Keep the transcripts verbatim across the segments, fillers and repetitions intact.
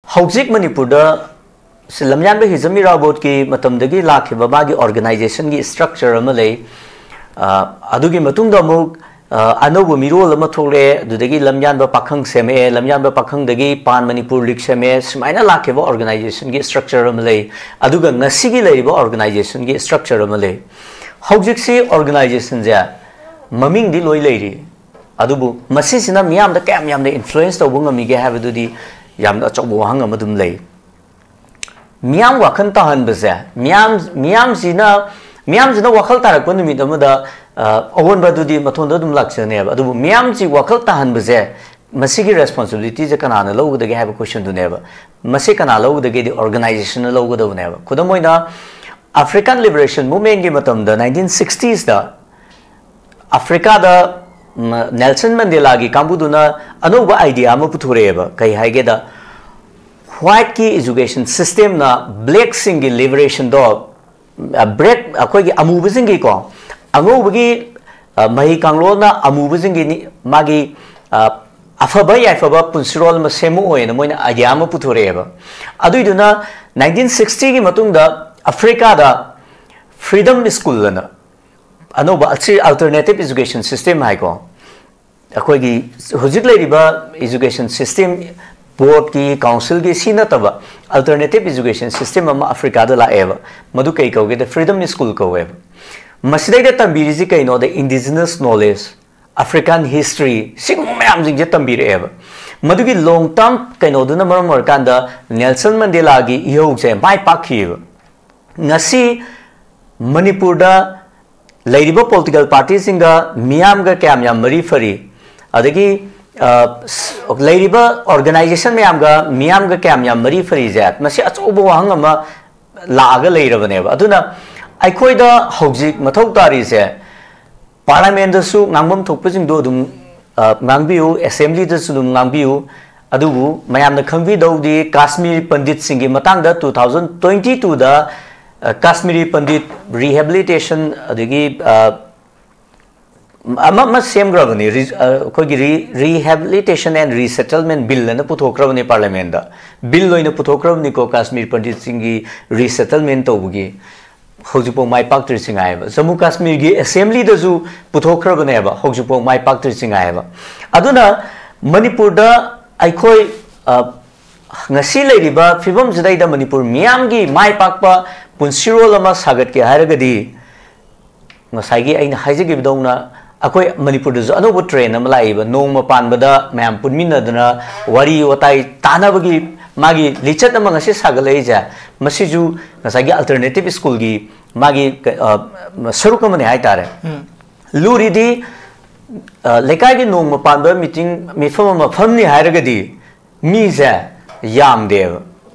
ꯍꯧꯖꯤꯛ ꯃꯅꯤꯄꯨꯔꯗ ꯁꯤ ꯂꯝꯌꯥꯟꯕ ꯍꯤꯖꯝ ꯏꯔꯥꯕꯣꯠꯀꯤ ꯃꯇꯝꯗꯒꯤ ꯂꯥꯛꯈꯤꯕ ꯃꯥꯒꯤ organization ꯒꯤ structure ꯑꯃ ꯂꯩ꯫ ꯑ, ꯑꯗꯨꯒꯤ ꯃꯇꯨꯡꯗ ꯑꯃꯨꯛ, ꯑ, ꯑꯅꯧꯕ ꯃꯤꯔꯣꯜ ꯑꯃ ꯊꯣꯛꯂꯛꯑꯦ, ꯑꯗꯨꯗꯒꯤ ꯂꯝꯌꯥꯟꯕ ꯄꯥꯈꯪ ꯁꯦꯝꯃꯛꯑꯦ, ꯂꯝꯌꯥꯟꯕ ꯄꯥꯈꯪꯗꯒꯤ Pan Manipur League ꯁꯦꯝꯃꯛꯑꯦ, ꯁꯨꯃꯥꯏꯅ ꯂꯥꯛꯈꯤꯕ organization ꯒꯤ structure ꯑꯃ ꯂꯩ꯫ ꯑꯗꯨꯒ ꯉꯁꯤꯒꯤ ꯂꯩꯔꯤꯕ organization ꯒꯤ structure ꯑꯃ ꯂꯩ꯫ ꯍꯧꯖꯤꯛꯁꯤ organization ꯁꯦ ꯃꯃꯤꯡꯗꯤ ꯂꯣꯏ ꯂꯩꯔꯤ, ꯑꯗꯨꯕꯨ ꯃꯁꯤꯁꯤꯅ ꯃꯤꯌꯥꯝꯗ ꯀꯌꯥꯝ ꯌꯥꯝꯅ influence ꯇꯧꯕ ꯉꯝꯃꯤꯒꯦ ꯍꯥꯏꯕꯗꯨꯗꯤ ꯌꯥꯝꯅ ꯑꯆꯧꯕ ꯋꯥꯍꯪ ꯑꯃ ꯑꯗꯨꯝ ꯂꯩ꯫ ꯃꯤꯌꯥꯝ ꯋꯥꯈꯜ ꯇꯥꯍꯟꯕꯁꯦ, ꯃꯤꯌꯥꯝ, ꯃꯤꯌꯥꯝꯁꯤꯅ, ꯃꯤꯌꯥꯝꯁꯤꯅ ꯋꯥꯈꯜ ꯇꯥꯔꯛꯄ ꯅꯨꯃꯤꯠ ꯑꯃꯗ, ꯑ, ꯑꯑꯣꯟꯕꯗꯨꯗꯤ ꯃꯊꯣꯟꯗ ꯑꯗꯨꯝ ꯂꯥꯛꯆꯅꯦꯕ꯫ ꯑꯗꯨꯕꯨ ꯃꯤꯌꯥꯝꯁꯤ ꯋꯥꯈꯜ ꯇꯥꯍꯟꯕꯁꯦ, ꯃꯁꯤꯒꯤ responsibility ꯁꯦ ꯀꯅꯥꯅ ꯂꯧꯒꯗꯒꯦ ꯍꯥꯏꯕ question ꯗꯨꯅꯦꯕ꯫ ꯃꯁꯤ ꯀꯅꯥ ꯂꯧꯒꯗꯒꯦꯗꯤ organization ꯅ ꯂꯧꯒꯗꯕꯅꯦꯕ꯫ ꯈꯨꯗꯝ ꯑꯣꯏꯅ, African Liberation Movement ꯀꯤ ꯃꯇꯝꯗ, nineteen sixties ꯗ, ꯑꯐ꯭ꯔꯤꯀꯥꯗ, ꯎꯝ, ꯅꯦꯜꯁꯟ ꯃꯟꯗꯦꯂꯥꯒꯤ ꯀꯥꯡꯕꯨꯗꯨꯅ ꯑꯅꯧꯕ idea ꯑꯃ ꯄꯨꯊꯣꯔꯛꯑꯦꯕ꯫ ꯀꯩ ꯍꯥꯏꯒꯦꯗ, white ꯀꯤ education system ꯅ black ꯁꯤꯡꯒꯤ liberation ꯗꯣ, ꯑ, black, ꯑꯩꯈꯣꯏꯒꯤ ꯑꯃꯨꯕꯁꯤꯡꯒꯤꯀꯣ, ꯑꯉꯧꯕꯒꯤ, ꯑ, ꯃꯍꯩ ꯀꯥꯡꯂꯣꯟꯅ ꯑꯃꯨꯕꯁꯤꯡꯒꯤ ꯅꯤ-, ꯃꯥꯒꯤ, ꯑ, ꯑꯐꯕ ꯌꯥꯏꯐꯕ ꯄꯨꯟꯁꯤꯔꯣꯜ ꯑꯃ ꯁꯦꯝꯃꯛꯑꯣꯏꯅ ꯃꯣꯏꯅ idea ꯑꯃ ꯄꯨꯊꯣꯔꯛꯑꯦꯕ꯫ ꯑꯗꯨꯏꯗꯨꯅ nineteen sixty ꯒꯤ ꯃꯇꯨꯡꯗ ꯑꯐ꯭ꯔꯤꯀꯥꯗ freedom school ꯑꯅ ꯑꯅꯧꯕ, ꯑꯁꯤ alternative education system ꯍꯥꯏꯀꯣ, ꯑꯩꯈꯣꯏꯒꯤ ꯍꯧꯖꯤꯛ ꯂꯩꯔꯤꯕ education system, board ꯀꯤ, council ꯒꯤ, ꯁꯤ ꯅꯠꯇꯕ alternative education system ꯑꯃ ꯑꯐ꯭ꯔꯤꯀꯥꯗ ꯂꯥꯛꯑꯦꯕ꯫ ꯃꯗꯨ ꯀꯩ ꯀꯧꯒꯦꯗ, freedom school ꯀꯧꯋꯦꯕ꯫ ꯃꯁꯤꯗꯩꯗ ꯇꯝꯕꯤꯔꯤꯁꯤ ꯀꯩꯅꯣꯗ, indigenous knowledge, African history, ꯁꯤꯒꯨꯝꯕ ꯃꯌꯥꯝꯁꯤꯡꯁꯦ ꯇꯝꯕꯤꯔꯛꯑꯦꯕ꯫ ꯃꯗꯨꯒꯤ long term ꯀꯩꯅꯣꯗꯨꯅ ꯃꯔꯝ ꯑꯣꯏꯔꯀꯥꯟꯗ ꯅꯦꯜꯁꯟ ꯃꯟꯗꯦꯂꯥꯒꯤ ꯏꯍꯧꯁꯦ ꯃꯥꯏ ꯄꯥꯛꯈꯤꯑꯕ꯫ ꯉꯁꯤ ꯃꯅꯤꯄꯨꯔꯗ ꯂꯩꯔꯤꯕ political party ꯁꯤꯡꯒ ꯃꯤꯌꯥꯝꯒ ꯀꯌꯥꯝ ꯌꯥꯝ ꯃꯔꯤ ꯐꯔꯤ, ꯑꯗꯒꯤ, ꯑ, ꯁ-, ꯂꯩꯔꯤꯕ organization ꯃꯌꯥꯝꯒ ꯃꯤꯌꯥꯝꯒ ꯀꯌꯥꯝ ꯌꯥꯝ ꯃꯔꯤ ꯐꯔꯤꯁꯦ, ꯃꯁꯤ ꯑꯆꯧꯕ ꯋꯥꯍꯪ ꯑꯃ ꯂꯥꯛꯑꯒ ꯂꯩꯔꯕꯅꯦꯕ꯫ ꯑꯗꯨꯅ ꯑꯩꯈꯣꯏꯗ ꯍꯧꯖꯤꯛ ꯃꯊꯧ ꯇꯥꯔꯤꯁꯦ, parliament ꯗꯁꯨ ꯉꯥꯡꯐꯝ ꯊꯣꯛꯄꯁꯤꯡꯗꯣ ꯑꯗꯨꯝ, ꯑ, ꯉꯥꯡꯕꯤꯌꯨ, assembly ꯗꯁꯨ ꯑꯗꯨꯝ ꯉꯥꯡꯕꯤꯌꯨ꯫ ꯑꯗꯨꯕꯨ ꯃꯌꯥꯝꯅ ꯈꯪꯕꯤꯗꯧꯗꯤ, ꯀꯥꯁꯃꯤꯔꯤ ꯄꯟꯗꯤꯠꯁꯤꯡꯒꯤ ꯃꯇꯥꯡꯗ two thousand twenty two ꯗ, ꯑ, ꯀꯥꯁꯃꯤꯔꯤ ꯄꯟꯗꯤꯠ rehabilitation, ꯑꯗꯒꯤ, ꯑ, ꯑꯃ ꯑꯃ ꯁꯦꯝꯈ꯭ꯔꯕꯅꯤ, ꯔꯤ- ꯑ, ꯑꯩꯈꯣꯏꯒꯤ ꯔꯤ ꯔꯤꯍꯦꯕꯤꯂꯤꯇꯦꯁꯟ ꯑꯦꯟ ꯔꯤꯁꯦꯇꯜꯃꯦꯟ ꯕꯤꯜ ꯑꯅ ꯄꯨꯊꯣꯛꯈ꯭ꯔꯕꯅꯤ ꯄꯥꯔꯂꯤꯌꯥꯃꯦꯟꯗ꯫ ꯕꯤꯜ ꯑꯣꯏꯅ ꯄꯨꯊꯣꯛꯈ꯭ꯔꯕꯅꯤꯀꯣ, ꯀꯥꯁꯃꯤꯔ ꯄꯟꯗꯤꯠꯁꯤꯡꯒꯤ ꯔꯤꯁꯦꯇꯜꯃꯦꯟ ꯇꯧꯕꯒꯤ꯫ ꯍꯧꯖꯤꯛꯐꯥꯎ ꯃꯥꯏ ꯄꯥꯛꯇ꯭ꯔꯤꯁꯤ ꯉꯥꯏꯌꯦꯕ꯫ ꯖꯝꯃꯨ ꯀꯥꯁꯃꯤꯔꯒꯤ ꯑꯦꯁꯦꯝꯕ꯭ꯂꯤꯗꯁꯨ ꯄꯨꯊꯣꯛꯈ꯭ꯔꯕꯅꯦꯕ, ꯍꯧꯖꯤꯛꯐꯥꯎ ꯃꯥꯏ ꯄꯥꯛꯇ꯭ꯔꯤꯁꯤ ꯉꯥꯏꯌꯦꯕ꯫ ꯑꯗꯨꯅ ꯃꯅꯤꯄꯨꯔꯗ ꯑꯩꯈꯣꯏ, ꯑ, ꯉꯁꯤ ꯂꯩꯔꯤꯕ ꯐꯤꯕꯝꯁꯤꯗꯩꯗ ꯃꯅꯤꯄꯨꯔ ꯃꯤꯌꯥꯝꯒꯤ ꯃꯥꯏ ꯄꯥꯛꯄ ꯄꯨꯟꯁꯤꯔꯣꯜ ꯑꯃ ꯁꯥꯒꯠꯀꯦ ꯍꯥꯏꯔꯒꯗꯤ, ꯉꯁꯥꯏꯒꯤ ꯑꯩꯅ ꯍꯥꯏꯖꯈꯤꯕꯗꯧꯅ, ꯑꯩꯈꯣꯏ ꯃꯅꯤꯄꯨꯔꯗꯁꯨ ꯑꯅꯧꯕ ꯇ꯭ꯔꯦꯟ ꯑꯃ ꯂꯥꯛꯏꯕ, ꯅꯣꯡꯃ ꯄꯥꯟꯕꯗ ꯃꯌꯥꯝ ꯄꯨꯟꯃꯤꯟꯅꯗꯅ ꯋꯥꯔꯤ ꯋꯥꯇꯥꯏ ꯇꯥꯅꯕꯒꯤ ꯃꯥꯒꯤ ꯂꯤꯆꯠ ꯑꯃ ꯉꯁꯤ ꯁꯥꯒꯠꯂꯛꯏꯁꯦ, ꯃꯁꯤꯁꯨ ꯉꯁꯥꯏꯒꯤ ꯑꯜꯇꯔꯅꯦꯇꯤꯞ ꯁ꯭ꯀꯨꯜꯒꯤ ꯃꯥꯒꯤ ꯀ- ꯑ, ꯁꯔꯨꯛ ꯑꯃꯅꯤ ꯍꯥꯏꯇꯥꯔꯦ꯫ ꯎꯝ꯫ ꯂꯨꯔꯤꯗꯤ, ꯑ, ꯂꯩꯀꯥꯏꯒꯤ ꯅꯣꯡꯃ ꯄꯥꯟꯕ ꯃꯤꯇꯤꯡ, ꯃꯤꯐꯝ ꯑꯃ ꯐꯝꯅꯤ ꯍꯥꯏꯔꯒꯗꯤ, ꯃꯤꯁꯦ ꯌꯥꯝꯗꯦꯕ꯫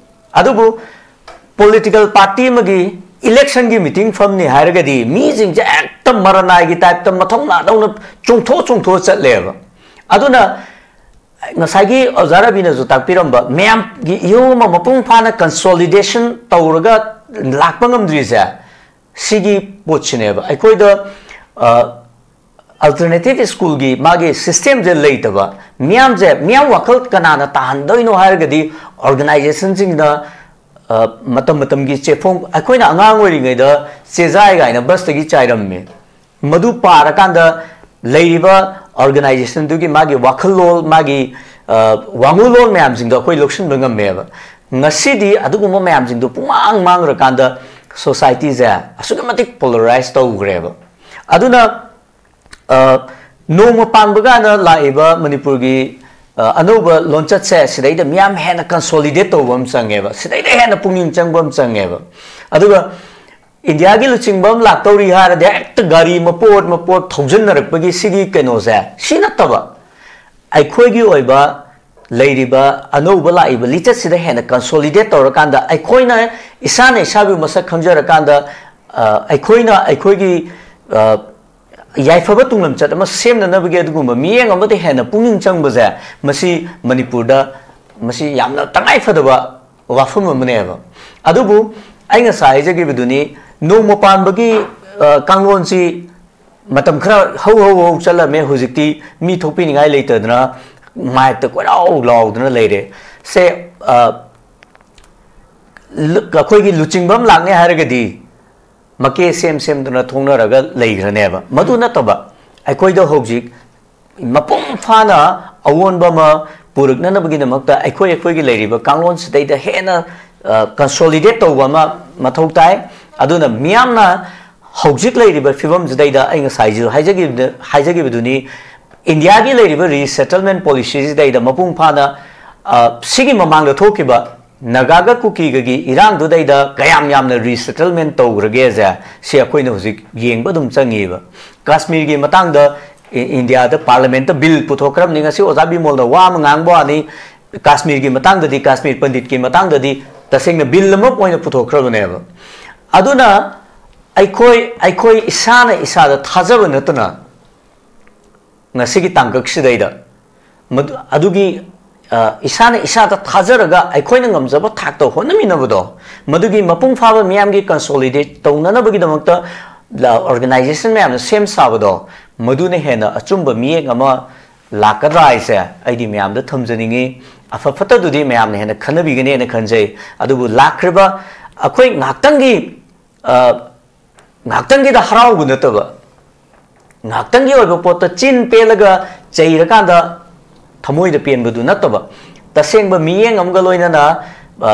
ꯑꯗꯨꯕꯨ ꯄꯣꯂꯤꯇꯤꯀꯦꯜ ꯄꯥꯔꯇꯤ ꯑꯃꯒꯤ ꯏꯂꯦꯛꯁꯟꯒꯤ ꯃꯤꯇꯤꯡ ꯐꯝꯅꯤ ꯍꯥꯏꯔꯒꯗꯤ, ꯃꯤꯁꯤꯡꯁꯦ ꯍꯦꯛꯇ ꯃꯔꯅꯥꯏꯒꯤ ꯇꯥꯏꯞꯇ ꯃꯊꯧꯅꯥꯗꯧꯅ ꯆꯣꯡꯊꯣꯛ ꯆꯣꯡꯊꯣꯛꯑ ꯆꯠꯂꯦꯕ꯫ ꯑꯗꯨꯅ ꯉꯁꯥꯏꯒꯤ ꯑꯣꯖꯥ ꯔꯕꯤꯅꯁꯨ ꯇꯥꯛꯄꯤꯔꯝꯕ, ꯃꯌꯥꯝꯒꯤ ꯏꯍꯨ ꯑꯃ ꯃꯄꯨꯡ ꯐꯥꯅ ꯀꯟꯁꯣꯂꯤꯗꯦꯁꯟ ꯇꯧꯔꯒ ꯂꯥꯛꯄ ꯉꯝꯗ꯭ꯔꯤꯁꯦ, ꯁꯤꯒꯤ ꯄꯣꯠꯁꯤꯅꯦꯕ꯫ ꯑꯩꯈꯣꯏꯗ, ꯑ, ꯑꯜꯇꯔꯅꯦꯇꯤꯚ ꯁ꯭ꯀꯨꯜꯒꯤ ꯃꯥꯒꯤ ꯁꯤꯁꯇꯦꯝꯁꯦ ꯂꯩꯇꯕ, ꯃꯤꯌꯥꯝꯁꯦ, ꯃꯤꯌꯥꯝ ꯋꯥꯈꯜ ꯀꯅꯥꯅ ꯇꯥꯍꯟꯗꯣꯏꯅꯣ ꯍꯥꯏꯔꯒꯗꯤ, ꯑꯣꯔꯒꯅꯥꯏꯖꯦꯁꯟꯁꯤꯡꯅ, ꯑ, ꯃꯇꯝ ꯃꯇꯝꯒꯤ ꯆꯦꯐꯣꯡ, ꯑꯩꯈꯣꯏꯅ ꯑꯉꯥꯡ ꯑꯣꯏꯔꯤꯉꯩꯗ ꯆꯦꯖꯥꯏ ꯀꯥꯏꯅ ꯕꯁꯇꯒꯤ ꯆꯥꯏꯔꯝꯃꯤ꯫ ꯃꯗꯨ ꯄꯥꯔꯀꯥꯟꯗ ꯂꯩꯔꯤꯕ ꯑꯣꯔꯒꯅꯥꯏꯖꯦꯁꯟꯗꯨꯒꯤ ꯃꯥꯒꯤ ꯋꯥꯈꯜꯂꯣꯟ, ꯃꯥꯒꯤ, ꯑ, ꯋꯥꯉꯨꯂꯣꯟ ꯃꯌꯥꯝꯁꯤꯡꯗꯣ ꯑꯩꯈꯣꯏ ꯂꯧꯁꯤꯟꯕ ꯉꯝꯃꯦꯕ꯫ ꯉꯁꯤꯗꯤ ꯑꯗꯨꯒꯨꯝꯕ ꯃꯌꯥꯝꯁꯤꯡꯗꯣ ꯄꯨꯡꯃꯥꯡ ꯃꯥꯡꯈ꯭ꯔꯀꯥꯟꯗ ꯁꯣꯁꯥꯏꯇꯤꯁꯦ ꯑꯁꯨꯛꯀꯤ ꯃꯇꯤꯛ ꯄꯣꯂꯔꯥꯏꯁ ꯇꯧꯈ꯭ꯔꯦꯕ꯫ ꯑꯗꯨꯅ, ꯑ, ꯅꯣꯡꯃ ꯄꯥꯟꯕ ꯀꯥꯏꯅ ꯂꯥꯛꯏꯕ ꯃꯅꯤꯄꯨꯔꯒꯤ, ꯑ, ꯑꯅꯧꯕ ꯂꯣꯟꯆꯠꯁꯦ ꯁꯤꯗꯩꯗ ꯃꯤꯌꯥꯝ ꯍꯦꯟꯅ ꯀꯟꯁꯣꯂꯤꯗꯦꯠ ꯇꯧꯕ ꯑꯃ ꯆꯪꯉꯦꯕ, ꯁꯤꯗꯩꯗ ꯍꯦꯟꯅ ꯄꯨꯛꯅꯤꯡ ꯆꯪꯕ ꯑꯃ ꯆꯪꯉꯦꯕ꯫ ꯑꯗꯨꯒ ꯏꯟꯗꯤꯌꯥꯒꯤ ꯂꯨꯆꯤꯡꯕ ꯑꯃ ꯂꯥꯛꯇꯧꯔꯤ ꯍꯥꯏꯔꯗꯤ ꯍꯦꯛꯇ ꯒꯥꯔꯤ ꯃꯄꯣꯠ ꯃꯄꯣꯠ ꯊꯧꯖꯤꯟꯅꯔꯛꯄꯒꯤ ꯁꯤꯒꯤ ꯀꯩꯅꯣꯁꯦ, ꯁꯤ ꯅꯠꯇꯕ ꯑꯩꯈꯣꯏꯒꯤ ꯑꯣꯏꯕ ꯂꯩꯔꯤꯕ ꯑꯅꯧꯕ ꯂꯥꯛꯏꯕ ꯂꯤꯆꯠꯁꯤꯗ ꯍꯦꯟꯅ ꯀꯟꯁꯣꯂꯤꯗꯦꯠ ꯇꯧꯔꯀꯥꯟꯗ, ꯑꯩꯈꯣꯏꯅ ꯏꯁꯥꯅ ꯏꯁꯥꯕꯨ ꯃꯁꯛ ꯈꯪꯖꯔꯀꯥꯟꯗ, ꯑ, ꯑꯩꯈꯣꯏꯅ ꯑꯩꯈꯣꯏꯒꯤ, ꯑ, ꯌꯥꯏꯐꯕ ꯇꯨꯡꯂꯝꯆꯠ ꯑꯃ ꯁꯦꯝꯅꯅꯕꯒꯤ ꯑꯗꯨꯒꯨꯝꯕ ꯃꯤꯠꯌꯦꯡ ꯑꯃꯗ ꯍꯦꯟꯅ ꯄꯨꯛꯅꯤꯡ ꯆꯪꯕꯁꯦ, ꯃꯁꯤ ꯃꯅꯤꯄꯨꯔꯗ, ꯃꯁꯤ ꯌꯥꯝꯅ ꯇꯉꯥꯏ ꯐꯗꯕ ꯋꯥꯐꯝ ꯑꯃꯅꯦꯕ꯫ ꯑꯗꯨꯕꯨ ꯑꯩ ꯉꯁꯥꯏ ꯍꯥꯏꯖꯈꯤꯕꯗꯨꯅꯤ, ꯅꯣꯡꯃ ꯄꯥꯟꯕꯒꯤ, ꯑ, ꯀꯥꯡꯂꯣꯟꯁꯤ ꯃꯇꯝ ꯈꯔ ꯍꯧ ꯍꯧ ꯍꯧ ꯆꯠꯂꯝꯃꯦ, ꯍꯧꯖꯤꯛꯇꯤ ꯃꯤ ꯊꯣꯛꯄꯤꯅꯤꯡꯉꯥꯏ ꯂꯩꯇꯗꯅ ꯃꯥꯏꯛꯇ ꯀꯣꯏꯂꯥꯎ ꯂꯥꯎꯗꯅ ꯂꯩꯔꯦ꯫ ꯁꯦ, ꯑ, ꯂ-, ꯑꯩꯈꯣꯏꯒꯤ ꯂꯨꯆꯤꯡꯕ ꯑꯃ ꯂꯥꯛꯅꯤ ꯍꯥꯏꯔꯒꯗꯤ ꯃꯀꯦ ꯁꯦꯝ ꯁꯦꯝꯗꯨꯅ ꯊꯣꯛꯅꯔꯒ ꯂꯩꯈ꯭ꯔꯅꯦꯕ꯫ ꯃꯗꯨ ꯅꯠꯇꯕ ꯑꯩꯈꯣꯏꯗ ꯍꯧꯖꯤꯛ ꯃꯄꯨꯡ ꯐꯥꯅ ꯑꯑꯣꯟꯕ ꯑꯃ ꯄꯨꯔꯛꯅꯅꯕꯒꯤꯗꯃꯛꯇ ꯑꯩꯈꯣꯏ ꯑꯩꯈꯣꯏꯒꯤ ꯂꯩꯔꯤꯕ ꯀꯥꯡꯂꯣꯟꯁꯤꯗꯩꯗ ꯍꯦꯟꯅ, ꯑ, consolidate ꯇꯧꯕ ꯑꯃ ꯃꯊꯧ ꯇꯥꯏ꯫ ꯑꯗꯨꯅ ꯃꯤꯌꯥꯝꯅ ꯍꯧꯖꯤꯛ ꯂꯩꯔꯤꯕ ꯐꯤꯕꯝꯁꯤꯗꯩꯗ ꯑꯩ ꯉꯁꯥꯏꯁꯨ ꯍꯥꯏꯖꯈꯤꯕꯗ-, ꯍꯥꯏꯖꯈꯤꯕꯗꯨꯅꯤ, ꯏꯟꯗꯤꯌꯥꯒꯤ ꯂꯩꯔꯤꯕ resettlement policyꯁꯤꯗꯩꯗ ꯃꯄꯨꯡ ꯐꯥꯅ, ꯑ, ꯁꯤꯒꯤ ꯃꯃꯥꯡꯗ ꯊꯣꯛꯈꯤꯕ ꯅꯥꯒꯥꯒ ꯀꯨꯀꯤꯒꯒꯤ ꯏꯔꯥꯡꯗꯨꯗꯩꯗ ꯀꯌꯥꯝ ꯌꯥꯝꯅ resettlement ꯇꯧꯈ꯭ꯔꯒꯦꯁꯦ, ꯁꯤ ꯑꯩꯈꯣꯏꯅ ꯍꯧꯖꯤꯛ ꯌꯦꯡꯕ ꯑꯗꯨꯝ ꯆꯪꯉꯤꯕ꯫ ꯀꯥꯁꯃꯤꯔꯒꯤ ꯃꯇꯥꯡꯗ ꯏ-, ꯏꯟꯗꯤꯌꯥꯗ ꯄꯥꯔꯂꯤꯌꯥꯃꯦꯟꯠꯇ ꯕꯤꯜ ꯄꯨꯊꯣꯛꯈ꯭ꯔꯕꯅꯤ꯫ ꯉꯁꯤ ꯑꯣꯖꯥ ꯕꯤꯃꯣꯜꯅ ꯋꯥ ꯑꯃ ꯉꯥꯡꯕ ꯋꯥꯅꯤ, ꯀꯥꯁꯃꯤꯔꯒꯤ ꯃꯇꯥꯡꯗꯗꯤ, ꯀꯥꯁꯃꯤꯔ ꯄꯟꯗꯤꯠꯀꯤ ꯃꯇꯥꯡꯗꯗꯤ ꯇꯁꯦꯡꯅ ꯕꯤꯜ ꯑꯃ ꯑꯣꯏꯅ ꯄꯨꯊꯣꯛꯈ꯭ꯔꯕꯅꯦꯕ꯫ ꯑꯗꯨꯅ ꯑꯩꯈꯣꯏ, ꯑꯩꯈꯣꯏ ꯏꯁꯥꯅ ꯏꯁꯥꯗ ꯊꯥꯖꯕ ꯅꯠꯇꯅ ꯉꯁꯤꯒꯤ ꯇꯥꯡꯀꯛꯁꯤꯗꯩꯗ ꯃꯗꯨ, ꯑꯗꯨꯒꯤ, ꯑ, ꯏꯁꯥꯅ ꯏꯁꯥꯗ ꯊꯥꯖꯔꯒ ꯑꯩꯈꯣꯏꯅ ꯉꯝꯖꯕ ꯊꯥꯛꯇ ꯍꯣꯠꯅꯃꯤꯟꯅꯕꯗꯣ, ꯃꯗꯨꯒꯤ ꯃꯄꯨꯡ ꯐꯥꯕ ꯃꯤꯌꯥꯝꯒꯤ consolidate ꯇꯧꯅꯅꯕꯒꯤꯗꯃꯛꯇ ꯂ-, organization ꯃꯌꯥꯝꯅ ꯁꯦꯝ ꯁꯥꯕꯗꯣ, ꯃꯗꯨꯅ ꯍꯦꯟꯅ ꯑꯆꯨꯝꯕ ꯃꯤꯠꯌꯦꯡ ꯑꯃ ꯂꯥꯛꯀꯗ꯭ꯔꯥ ꯍꯥꯏꯁꯦ ꯑꯩꯗꯤ ꯃꯌꯥꯝꯗ ꯊꯝꯖꯅꯤꯡꯉꯤ꯫ ꯑꯐ ꯐꯠꯇꯗꯨꯗꯤ ꯃꯌꯥꯝꯅ ꯍꯦꯟꯅ ꯈꯟꯅꯕꯤꯒꯅꯤꯅ ꯈꯟꯖꯩ꯫ ꯑꯗꯨꯕꯨ ꯂꯥꯛꯈ꯭ꯔꯤꯕ ꯑꯩꯈꯣꯏ ꯉꯥꯏꯍꯥꯛꯇꯪꯒꯤ, ꯑ, ꯉꯥꯏꯍꯥꯛꯇꯪꯒꯤꯗ ꯍꯔꯥꯎꯕ ꯅꯠꯇꯕ, ꯉꯥꯏꯍꯥꯛꯇꯪꯒꯤ ꯑꯣꯏꯕ ꯄꯣꯠꯇ ꯆꯤꯟ ꯄꯦꯜꯂꯒ ꯆꯩꯔꯀꯥꯟꯗ ꯊꯃꯣꯏꯗ ꯄꯦꯟꯕꯗꯨ ꯅꯠꯇꯕ, ꯇꯁꯦꯡꯕ ꯃꯤꯠꯌꯦꯡ ꯑꯃꯒ ꯂꯣꯏꯅꯅ, ꯑ,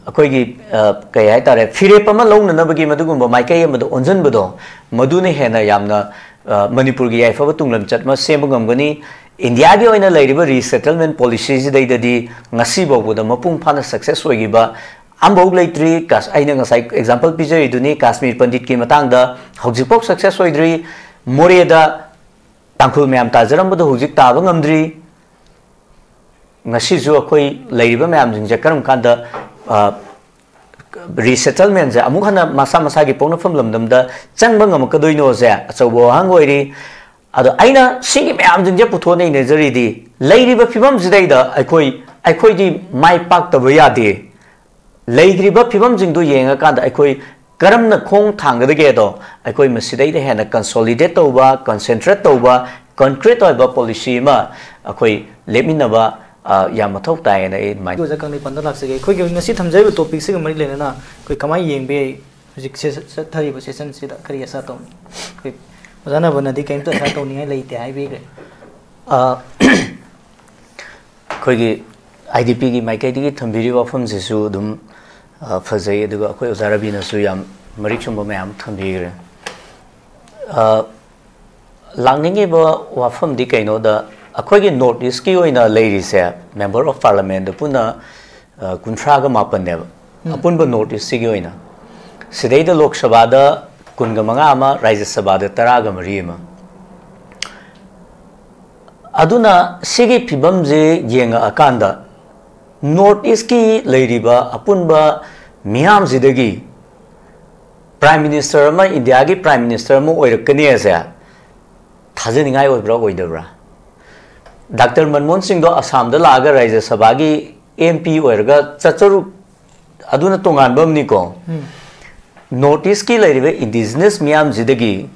ꯑꯩꯈꯣꯏꯒꯤ, ꯑ, ꯀꯩ ꯍꯥꯏꯇꯥꯔꯦ, ꯐꯤꯔꯦꯞ ꯑꯃ ꯂꯧꯅꯅꯕꯒꯤ ꯃꯗꯨꯒꯨꯝꯕ ꯃꯥꯏꯀꯩ ꯑꯃꯗ ꯑꯣꯟꯁꯤꯟꯕꯗꯣ, ꯃꯗꯨꯅ ꯍꯦꯟꯅ ꯌꯥꯝꯅ, ꯑ, ꯃꯅꯤꯄꯨꯔꯒꯤ ꯌꯥꯏꯐꯕ ꯇꯨꯡꯂꯝꯆꯠ ꯑꯃ ꯁꯦꯝꯕ ꯉꯝꯒꯅꯤ꯫ ꯏꯟꯗꯤꯌꯥꯒꯤ ꯑꯣꯏꯅ ꯂꯩꯔꯤꯕ resettlement policyꯁꯤꯗꯩꯗꯗꯤ ꯉꯁꯤ ꯐꯥꯎꯕꯗ ꯃꯄꯨꯡ ꯐꯥꯅ success ꯑꯣꯏꯈꯤꯕ ꯑꯃꯐꯥꯎ ꯂꯩꯇ꯭ꯔꯤ꯫ ꯀꯥꯁ-, ꯑꯩꯅ ꯉꯁꯥꯏ example ꯄꯤꯖꯔꯤꯗꯨꯅꯤ, ꯀꯥꯁꯃꯤꯔ ꯄꯟꯗꯤꯠꯀꯤ ꯃꯇꯥꯡꯗ ꯍꯧꯖꯤꯛꯐꯥꯎ success ꯑꯣꯏꯗ꯭ꯔꯤ꯫ ꯃꯣꯔꯦꯗ ꯇꯥꯡꯈꯨꯜ ꯃꯌꯥꯝ ꯇꯥꯖꯔꯝꯕꯗꯣ ꯍꯧꯖꯤꯛ ꯇꯥꯕ ꯉꯝꯗ꯭ꯔꯤ꯫ ꯉꯁꯤꯁꯨ ꯑꯩꯈꯣꯏ ꯂꯩꯔꯤꯕ ꯃꯌꯥꯝꯁꯤꯡꯁꯦ ꯀꯔꯝ ꯀꯥꯟꯗ, ꯑ, resettlementꯁꯦ ꯑꯃꯨꯛ ꯍꯟꯅ ꯃꯁꯥ ꯃꯁꯥꯒꯤ ꯄꯣꯛꯅꯐꯝ ꯂꯝꯗꯝꯗ ꯆꯪꯕ ꯉꯝꯃꯛꯀꯗꯣꯏꯅꯣꯁꯦ ꯑꯆꯧꯕ ꯋꯥꯍꯪ ꯑꯣꯏꯔꯤ꯫ ꯑꯗꯣ ꯑꯩꯅ ꯁꯤꯒꯤ ꯃꯌꯥꯝꯁꯤꯡꯁꯦ ꯄꯨꯊꯣꯛꯑ ꯅꯩꯅꯖꯔꯤꯗꯤ, ꯂꯩꯔꯤꯕ ꯐꯤꯕꯝꯁꯤꯗꯩꯗ ꯑꯩꯈꯣꯏ, ꯑꯩꯈꯣꯏꯗꯤ ꯃꯥꯏ ꯄꯥꯛꯇꯕ ꯌꯥꯗꯦ꯫ ꯂꯩꯈ꯭ꯔꯤꯕ ꯐꯤꯕꯝꯁꯤꯡꯗꯨ ꯌꯦꯡꯉꯀꯥꯟꯗ ꯑꯩꯈꯣꯏ ꯀꯔꯝꯅ ꯈꯣꯡ ꯊꯥꯡꯒꯗꯒꯦꯗꯣ ꯑꯩꯈꯣꯏ ꯃꯁꯤꯗꯩꯗ ꯍꯦꯟꯅ consolidate ꯇꯧꯕ, concentrate ꯇꯧꯕ, concrete ꯑꯣꯏꯕ policy ꯑꯃ ꯑꯩꯈꯣꯏ ꯂꯦꯞꯃꯤꯟꯅꯕ, ꯑ, ꯌꯥꯝ ꯃꯊꯧ ꯇꯥꯏꯌꯦꯅ ꯑꯩ ꯑꯗꯨꯃꯥꯏꯅ ꯑꯣꯖꯥ ꯀꯪꯂꯩꯄꯥꯟꯗ ꯂꯥꯛꯆꯒꯦ꯫ ꯑꯩꯈꯣꯏꯒꯤ ꯉꯁꯤ ꯊꯝꯖꯔꯤꯕ topicꯁꯤꯒ ꯃꯔꯤ ꯂꯩꯅꯅ ꯑꯩꯈꯣꯏ ꯀꯃꯥꯏꯅ ꯌꯦꯡꯕ ꯌꯥꯏ? ꯍꯧꯖꯤꯛ ꯆꯠꯊꯔꯤꯕ sessionꯁꯤꯗ ꯀꯔꯤ ꯑꯁꯥ ꯇꯧꯅꯤ? ꯑꯩꯈꯣꯏ ꯑꯣꯖꯥ ꯅꯕꯅꯗꯤ ꯀꯔꯤꯝꯇ ꯑꯁꯥ ꯇꯧꯅꯤꯡꯉꯥꯏ ꯂꯩꯇꯦ ꯍꯥꯏꯕꯤꯈ꯭ꯔꯦ꯫ ꯑ, ꯑꯩꯈꯣꯏꯒꯤ IDPꯒꯤ ꯃꯥꯏꯀꯩꯗꯒꯤ ꯊꯝꯕꯤꯔꯤꯕ ꯋꯥꯐꯝꯁꯤꯁꯨ ꯑꯗꯨꯝ, ꯑ, ꯐꯖꯩ, ꯑꯗꯨꯒ ꯑꯩꯈꯣꯏ ꯑꯣꯖꯥ ꯔꯕꯤꯅꯁꯨ ꯌꯥꯝ ꯃꯔꯤꯛ ꯆꯨꯝꯕ ꯃꯌꯥꯝ ꯊꯝꯕꯤꯈ꯭ꯔꯦ꯫ ꯑ, ꯂꯥꯛꯅꯤꯡꯉꯤꯕ ꯋꯥꯐꯝꯗꯤ ꯀꯩꯅꯣꯗ, ꯑꯩꯈꯣꯏꯒꯤ North Eastꯀꯤ ꯑꯣꯏꯅ ꯂꯩꯔꯤꯁꯦ, Member of Parliamentꯗ ꯄꯨꯟꯅ, ꯑ, ꯀꯨꯟꯊ꯭ꯔꯥꯒ ꯃꯥꯄꯟꯅꯦꯕ, ꯎꯝ꯫ ꯑꯄꯨꯟꯕ North Eastꯁꯤꯒꯤ ꯑꯣꯏꯅ꯫ ꯁꯤꯗꯩꯗ ꯂꯣꯛ ꯁꯚꯥꯗ ꯀꯨꯟꯒ ꯃꯉꯥ ꯑꯃ, ꯔꯥꯖ꯭ꯌ ꯁꯚꯥꯗ ꯇꯔꯥꯒ ꯃꯔꯤ ꯑꯃ꯫ ꯑꯗꯨꯅ ꯁꯤꯒꯤ ꯐꯤꯕꯝꯁꯦ ꯌꯦꯡꯉꯛꯑꯀꯥꯟꯗ, North Eastꯀꯤ ꯂꯩꯔꯤꯕ ꯑꯄꯨꯟꯕ ꯃꯤꯌꯥꯝꯁꯤꯗꯒꯤ Prime Minister ꯑꯃ, ꯏꯟꯗꯤꯌꯥꯒꯤ Prime Minister ꯑꯃ ꯑꯣꯏꯔꯛꯀꯅꯤ ꯍꯥꯏꯁꯦ ꯊꯥꯖꯅꯤꯡꯉꯥꯏ ꯑꯣꯏꯕ꯭ꯔꯥ, ꯑꯣꯏꯗꯕ꯭ꯔꯥ? ꯗꯥꯛꯇꯔ ꯃꯟꯃꯣꯍꯟ ꯁꯤꯡꯗꯣ ꯑꯁꯥꯝꯗ ꯂꯥꯛꯑꯒ ꯔꯥꯖ꯭ꯌ ꯁꯚꯥꯒꯤ MP ꯑꯣꯏꯔꯒ ꯆꯠꯆꯔꯨ, ꯑꯗꯨꯅ ꯇꯣꯉꯥꯟꯕ ꯑꯃꯅꯤꯀꯣ꯫ ꯎꯝ꯫ North Eastꯀꯤ ꯂꯩꯔꯤꯕ indigenous ꯃꯤꯌꯥꯝꯁꯤꯗꯒꯤ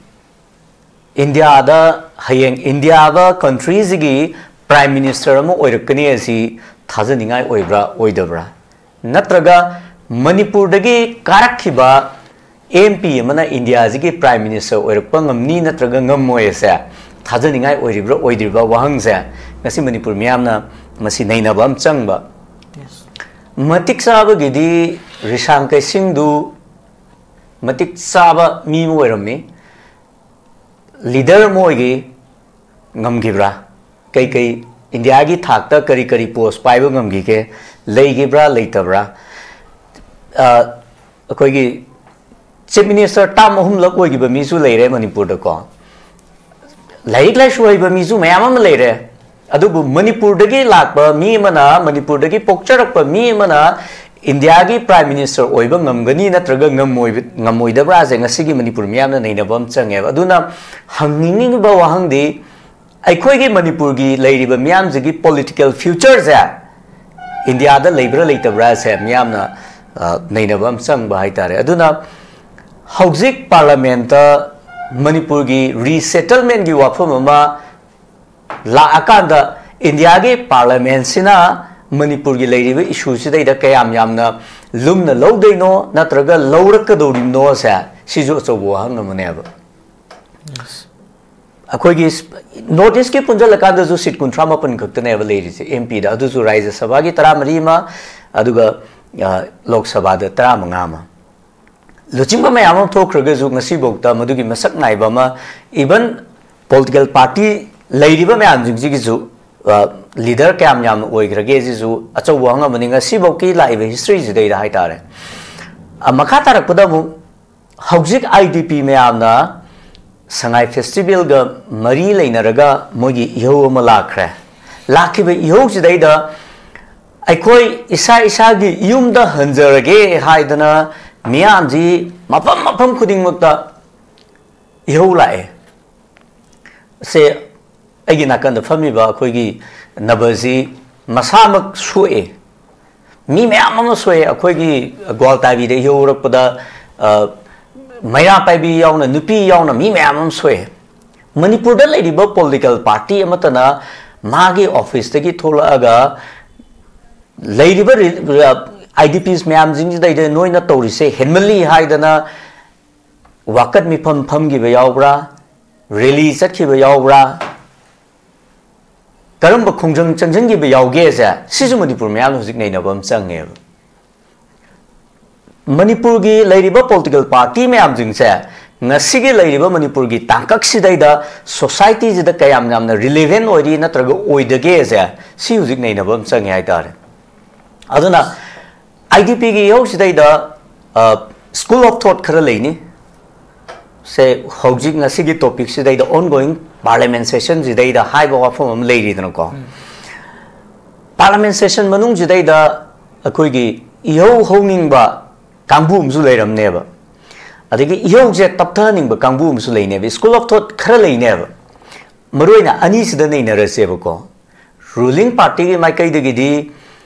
ꯏꯟꯗꯤꯌꯥꯗ, ꯍꯌꯦꯡ ꯏꯟꯗꯤꯌꯥꯒ countryꯁꯤꯒꯤ Prime Minister ꯑꯃ ꯑꯣꯏꯔꯛꯀꯅꯤ ꯑꯁꯤ ꯊꯥꯖꯅꯤꯡꯉꯥꯏ ꯑꯣꯏꯕ꯭ꯔꯥ, ꯑꯣꯏꯗꯕ꯭ꯔꯥ? ꯅꯠꯇ꯭ꯔꯒ ꯃꯅꯤꯄꯨꯔꯗꯒꯤ ꯀꯥꯔꯛꯈꯤꯕ MP ꯑꯃꯅ ꯏꯟꯗꯤꯌꯥꯁꯤꯒꯤ Prime Minister ꯑꯣꯏꯔꯛꯄ ꯉꯝꯅꯤ ꯅꯠꯇ꯭ꯔꯒ ꯉꯝꯃꯣꯏ ꯑꯁꯦ ꯊꯥꯖꯅꯤꯡꯉꯥꯏ ꯑꯣꯏꯔꯤꯕ꯭ꯔꯥ, ꯑꯣꯏꯗ꯭ꯔꯤꯕ꯭ꯔꯥ ꯋꯥꯍꯪꯁꯦ ꯉꯁꯤ ꯃꯅꯤꯄꯨꯔ ꯃꯤꯌꯥꯝꯅ ꯃꯁꯤ ꯅꯩꯅꯕ ꯑꯃ ꯆꯪꯕ꯫ Yes꯫ ꯃꯇꯤꯛ ꯆꯥꯕꯒꯤꯗꯤ ꯔꯤꯁꯥꯡ ꯀꯩꯁꯤꯡꯗꯨ ꯃꯇꯤꯛ ꯆꯥꯕ ꯃꯤ ꯑꯃ ꯑꯣꯏꯔꯝꯃꯤ, leader ꯑꯃ ꯑꯣꯏꯈꯤ, ꯉꯝꯈꯤꯕ꯭ꯔꯥ? ꯀꯩ ꯀꯩ ꯏꯟꯗꯤꯌꯥꯒꯤ ꯊꯥꯛꯇ ꯀꯔꯤ ꯀꯔꯤ post ꯄꯥꯏꯕ ꯉꯝꯈꯤꯒꯦ? ꯂꯩꯈꯤꯕ꯭ꯔꯥ, ꯂꯩꯇꯕ꯭ꯔꯥ? ꯑ, ꯑꯩꯈꯣꯏꯒꯤ Chief Minister term ꯑꯍꯨꯝꯂꯛ ꯑꯣꯏꯈꯤꯕ ꯃꯤꯁꯨ ꯂꯩꯔꯦ ꯃꯅꯤꯄꯨꯔꯗꯀꯣ꯫ ꯂꯥꯏꯔꯤꯛ ꯂꯥꯏꯁꯨ ꯍꯩꯕ ꯃꯤꯁꯨ ꯃꯌꯥꯝ ꯑꯃ ꯂꯩꯔꯦ꯫ ꯑꯗꯨꯕꯨ ꯃꯅꯤꯄꯨꯔꯗꯒꯤ ꯂꯥꯛꯄ ꯃꯤ ꯑꯃꯅ, ꯃꯅꯤꯄꯨꯔꯗꯒꯤ ꯄꯣꯛꯆꯔꯛꯄ ꯃꯤ ꯑꯃꯅ ꯏꯟꯗꯤꯌꯥꯒꯤ Prime Minister ꯑꯣꯏꯕ ꯉꯝꯒꯅꯤ ꯅꯠꯇ꯭ꯔꯒ ꯉꯝꯃꯣꯏꯕ-, ꯉꯝꯃꯣꯏꯗꯕ꯭ꯔꯥꯁꯦ ꯉꯁꯤꯒꯤ ꯃꯅꯤꯄꯨꯔ ꯃꯤꯌꯥꯝꯅ ꯅꯩꯅꯕ ꯑꯃ ꯆꯪꯉꯦꯕ꯫ ꯑꯗꯨꯅ ꯍꯪꯅꯤꯡꯉꯤꯕ ꯋꯥꯍꯪꯗꯤ, ꯑꯩꯈꯣꯏꯒꯤ ꯃꯅꯤꯄꯨꯔꯒꯤ ꯂꯩꯔꯤꯕ ꯃꯤꯌꯥꯝꯁꯤꯒꯤ political futureꯁꯦ ꯏꯟꯗꯤꯌꯥꯗ ꯂꯩꯕ꯭ꯔꯥ ꯂꯩꯇꯕ꯭ꯔꯥꯁꯦ ꯃꯤꯌꯥꯝꯅ, ꯑ, ꯅꯩꯅꯕ ꯑꯃ ꯆꯪꯕ ꯍꯥꯏꯇꯥꯔꯦ꯫ ꯑꯗꯨꯅ ꯍꯧꯖꯤꯛ ꯄꯥꯔꯂꯥꯃꯦꯟꯇ ꯃꯅꯤꯄꯨꯔꯒꯤ ꯔꯤꯁꯦꯇꯜꯃꯦꯟꯒꯤ ꯋꯥꯐꯝ ꯑꯃ ꯂꯥꯛꯑꯀꯥꯟꯗ ꯏꯟꯗꯤꯌꯥꯒꯤ ꯄꯥꯔꯂꯥꯃꯦꯟꯁꯤꯅ ꯃꯅꯤꯄꯨꯔꯒꯤ ꯂꯩꯔꯤꯕ ꯏꯁꯨꯁꯤꯗꯩꯗ ꯀꯌꯥꯝ ꯌꯥꯝꯅ ꯂꯨꯝꯅ ꯂꯧꯗꯣꯏꯅꯣ ꯅꯠꯇ꯭ꯔꯒ ꯂꯧꯔꯛꯀꯗꯧꯔꯤꯕꯅꯣꯁꯦ, ꯁꯤꯁꯨ ꯑꯆꯧꯕ ꯋꯥꯍꯪ ꯑꯃꯅꯦꯕ꯫ ꯑꯩꯈꯣꯏꯒꯤ ꯅꯣꯔꯠ ꯏꯁꯀꯤ ꯄꯨꯟꯁꯤꯜꯂꯀꯥꯟꯗꯁꯨ ꯁꯤꯠ ꯀꯨꯟꯊ꯭ꯔꯥ ꯃꯥꯄꯟ ꯈꯛꯇꯅꯦꯕ ꯂꯩꯔꯤꯁꯦ, ꯑꯦꯝ ꯄꯤꯗ, ꯑꯗꯨꯁꯨ ꯔꯥꯖ꯭ꯌ ꯁꯚꯥꯒꯤ ꯇꯔꯥꯃꯔꯤ ꯑꯃ, ꯑꯗꯨꯒ ꯂꯣꯛ ꯁꯚꯥꯗ ꯇꯔꯥꯃꯉꯥ ꯑꯃ꯫ ꯂꯨꯆꯤꯡꯕ ꯃꯌꯥꯝ ꯑꯃ ꯊꯣꯛꯈ꯭ꯔꯒꯁꯨ ꯉꯁꯤꯐꯥꯎꯗ ꯃꯗꯨꯒꯤ ꯃꯁꯛ ꯅꯥꯏꯕ ꯑꯃ, ꯏꯚꯟ ꯄꯣꯂꯤꯇꯤꯀꯦꯜ ꯄꯥꯔꯇꯤ ꯂꯩꯔꯤꯕ ꯃꯌꯥꯝꯁꯤꯡꯁꯤꯒꯤꯁꯨ ꯂꯤꯗꯔ ꯀꯌꯥꯝ ꯌꯥꯝꯅ ꯑꯣꯏꯈ꯭ꯔꯒꯦ, ꯁꯤꯁꯨ ꯑꯆꯧꯕ ꯋꯥꯍꯪ ꯑꯃꯅꯤ꯫ ꯉꯁꯤꯐꯥꯎꯀꯤ ꯂꯥꯛꯏꯕ ꯍꯤꯁꯇ꯭ꯔꯤꯁꯤꯗꯩꯗ ꯍꯥꯏꯇꯥꯔꯦ꯫ ꯃꯈꯥ ꯇꯥꯔꯛꯄꯗ ꯑꯃꯨꯛ ꯍꯧꯖꯤꯛ ꯑꯥꯏ ꯗꯤ ꯄꯤ ꯃꯌꯥꯝꯅ ꯁꯉꯥꯏ ꯐꯦꯁꯇꯤꯚꯦꯜꯒ ꯃꯔꯤ ꯂꯩꯅꯔꯒ ꯃꯣꯏꯒꯤ ꯏꯍꯧ ꯑꯃ ꯂꯥꯛꯈ꯭ꯔꯦ꯫ ꯂꯥꯛꯈꯤꯕ ꯏꯍꯧꯁꯤꯗꯩꯗ ꯑꯩꯈꯣꯏ ꯏꯁꯥ ꯏꯁꯥꯒꯤ ꯌꯨꯝꯗ ꯍꯟꯖꯔꯒꯦ ꯍꯥꯏꯗꯅ ꯃꯤꯌꯥꯝꯁꯤ ꯃꯐꯝ ꯃꯐꯝ ꯈꯨꯗꯤꯡꯃꯛꯇ ꯏꯍꯧ ꯂꯥꯛꯑꯦ꯫ ꯁꯦ, ꯑꯩꯒꯤ ꯅꯥꯀꯟꯗ ꯐꯝꯃꯤꯕ ꯑꯩꯈꯣꯏꯒꯤ ꯅꯕꯁꯤ ꯃꯁꯥꯃꯛ ꯁꯣꯛꯑꯦ, ꯃꯤ ꯃꯌꯥꯝ ꯑꯃ ꯁꯣꯛꯑꯦ꯫ ꯑꯩꯈꯣꯏꯒꯤ ꯒ꯭ꯋꯥꯜꯇꯥꯕꯤꯗ ꯌꯧꯔꯛꯄꯗ, ꯑ, ꯃꯩꯔꯥ ꯄꯥꯏꯕꯤ ꯌꯥꯎꯅ, ꯅꯨꯄꯤ ꯌꯥꯎꯅ ꯃꯤ ꯃꯌꯥꯝ ꯑꯃ ꯁꯣꯛꯑꯦ꯫ ꯃꯅꯤꯄꯨꯔꯗ ꯂꯩꯔꯤꯕ ꯄꯣꯂꯤꯇꯤꯀꯦꯜ ꯄꯥꯔꯇꯤ ꯑꯃꯠꯇꯅ ꯃꯥꯒꯤ ꯑꯣꯐꯤꯁꯇꯒꯤ ꯊꯣꯛꯂꯛꯑꯒ ꯂꯩꯔꯤꯕ ꯔꯤ-, ꯑ, ꯑꯥꯏ ꯗꯤ ꯄꯤꯁ ꯃꯌꯥꯝꯁꯤꯡꯁꯤꯗꯩꯗ ꯅꯣꯏꯅ ꯇꯧꯔꯤꯁꯦ ꯍꯦꯟꯃꯜꯂꯤ ꯍꯥꯏꯗꯅ ꯋꯥꯀꯠ ꯃꯤꯐꯝ ꯐꯝꯈꯤꯕ ꯌꯥꯎꯕ꯭ꯔꯥ? ꯔꯦꯂꯤ ꯆꯠꯈꯤꯕ ꯌꯥꯎꯕ꯭ꯔꯥ? ꯀꯔꯝꯕ ꯈꯣꯡꯖꯪ ꯆꯪꯁꯤꯟꯈꯤꯕ ꯌꯥꯎꯒꯦꯁꯦ, ꯁꯤꯁꯨ ꯃꯅꯤꯄꯨꯔ ꯃꯌꯥꯝꯅ ꯍꯧꯖꯤꯛ ꯅꯩꯅꯕ ꯑꯃ ꯆꯪꯉꯦꯕ꯫ ꯃꯅꯤꯄꯨꯔꯒꯤ ꯂꯩꯔꯤꯕ ꯄꯣꯂꯤꯇꯤꯀꯦꯜ ꯄꯥꯔꯇꯤ ꯃꯌꯥꯝꯁꯤꯡꯁꯦ ꯉꯁꯤꯒꯤ ꯂꯩꯔꯤꯕ ꯃꯅꯤꯄꯨꯔꯒꯤ ꯇꯥꯡꯀꯛꯁꯤꯗꯩꯗ ꯁꯣꯁꯥꯏꯇꯤꯁꯤꯗ ꯀꯌꯥꯝ ꯌꯥꯝꯅ ꯔꯤꯂꯤꯚꯦꯟ ꯑꯣꯏꯔꯤ ꯅꯠꯇ꯭ꯔꯒ ꯑꯣꯏꯗꯒꯦꯁꯦ, ꯁꯤ ꯍꯧꯖꯤꯛ ꯅꯩꯅꯕ ꯑꯃ ꯆꯪꯉꯦ ꯍꯥꯏꯇꯥꯔꯦ꯫ ꯑꯗꯨꯅ ꯑꯥꯏ ꯗꯤ ꯄꯤꯒꯤ ꯏꯍꯧꯁꯤꯗꯩꯗ, ꯑ, ꯁ꯭ꯀꯨꯜ ꯑꯣꯐ ꯊꯣꯠ ꯈꯔ ꯂꯩꯅꯤ꯫ ꯁꯦ, ꯍꯧꯖꯤꯛ ꯉꯁꯤꯒꯤ ꯇꯣꯄꯤꯛꯁꯤꯗꯩꯗ, ꯑꯣꯟꯒꯣꯋꯤꯡ ꯄꯥꯔꯂꯤꯌꯥꯃꯦꯟ ꯁꯦꯁꯟꯁꯤꯗꯩꯗ ꯍꯥꯏꯕ ꯋꯥꯐꯝ ꯑꯃ ꯂꯩꯔꯤꯗꯅꯀꯣ꯫ ꯄꯥꯔꯂꯤꯌꯥꯃꯦꯟ ꯁꯦꯁꯟ ꯃꯅꯨꯡꯁꯤꯗꯩꯗ ꯑꯩꯈꯣꯏꯒꯤ ꯏꯍꯧ ꯍꯧꯅꯤꯡꯕ ꯀꯥꯡꯕꯨ ꯑꯃꯁꯨ ꯂꯩꯔꯝꯅꯦꯕ, ꯑꯗꯒꯤ ꯏꯍꯧꯁꯦ ꯇꯞꯊꯍꯟꯅꯤꯡꯕ ꯀꯥꯡꯕꯨ ꯑꯃꯁꯨ ꯂꯩꯅꯦꯕ, ꯁ꯭ꯀꯨꯜ ꯑꯣꯐ ꯊꯣꯠ ꯈꯔ ꯂꯩꯅꯦꯕ꯫ ꯃꯔꯨꯑꯣꯏꯅ ꯑꯅꯤꯁꯤꯗ ꯅꯩꯅꯔꯁꯦꯕꯀꯣ꯫ ꯔꯨꯂꯤꯡ ꯄꯥꯔꯇꯤꯒꯤ ꯃꯥꯏꯀꯩꯗꯒꯤꯗꯤ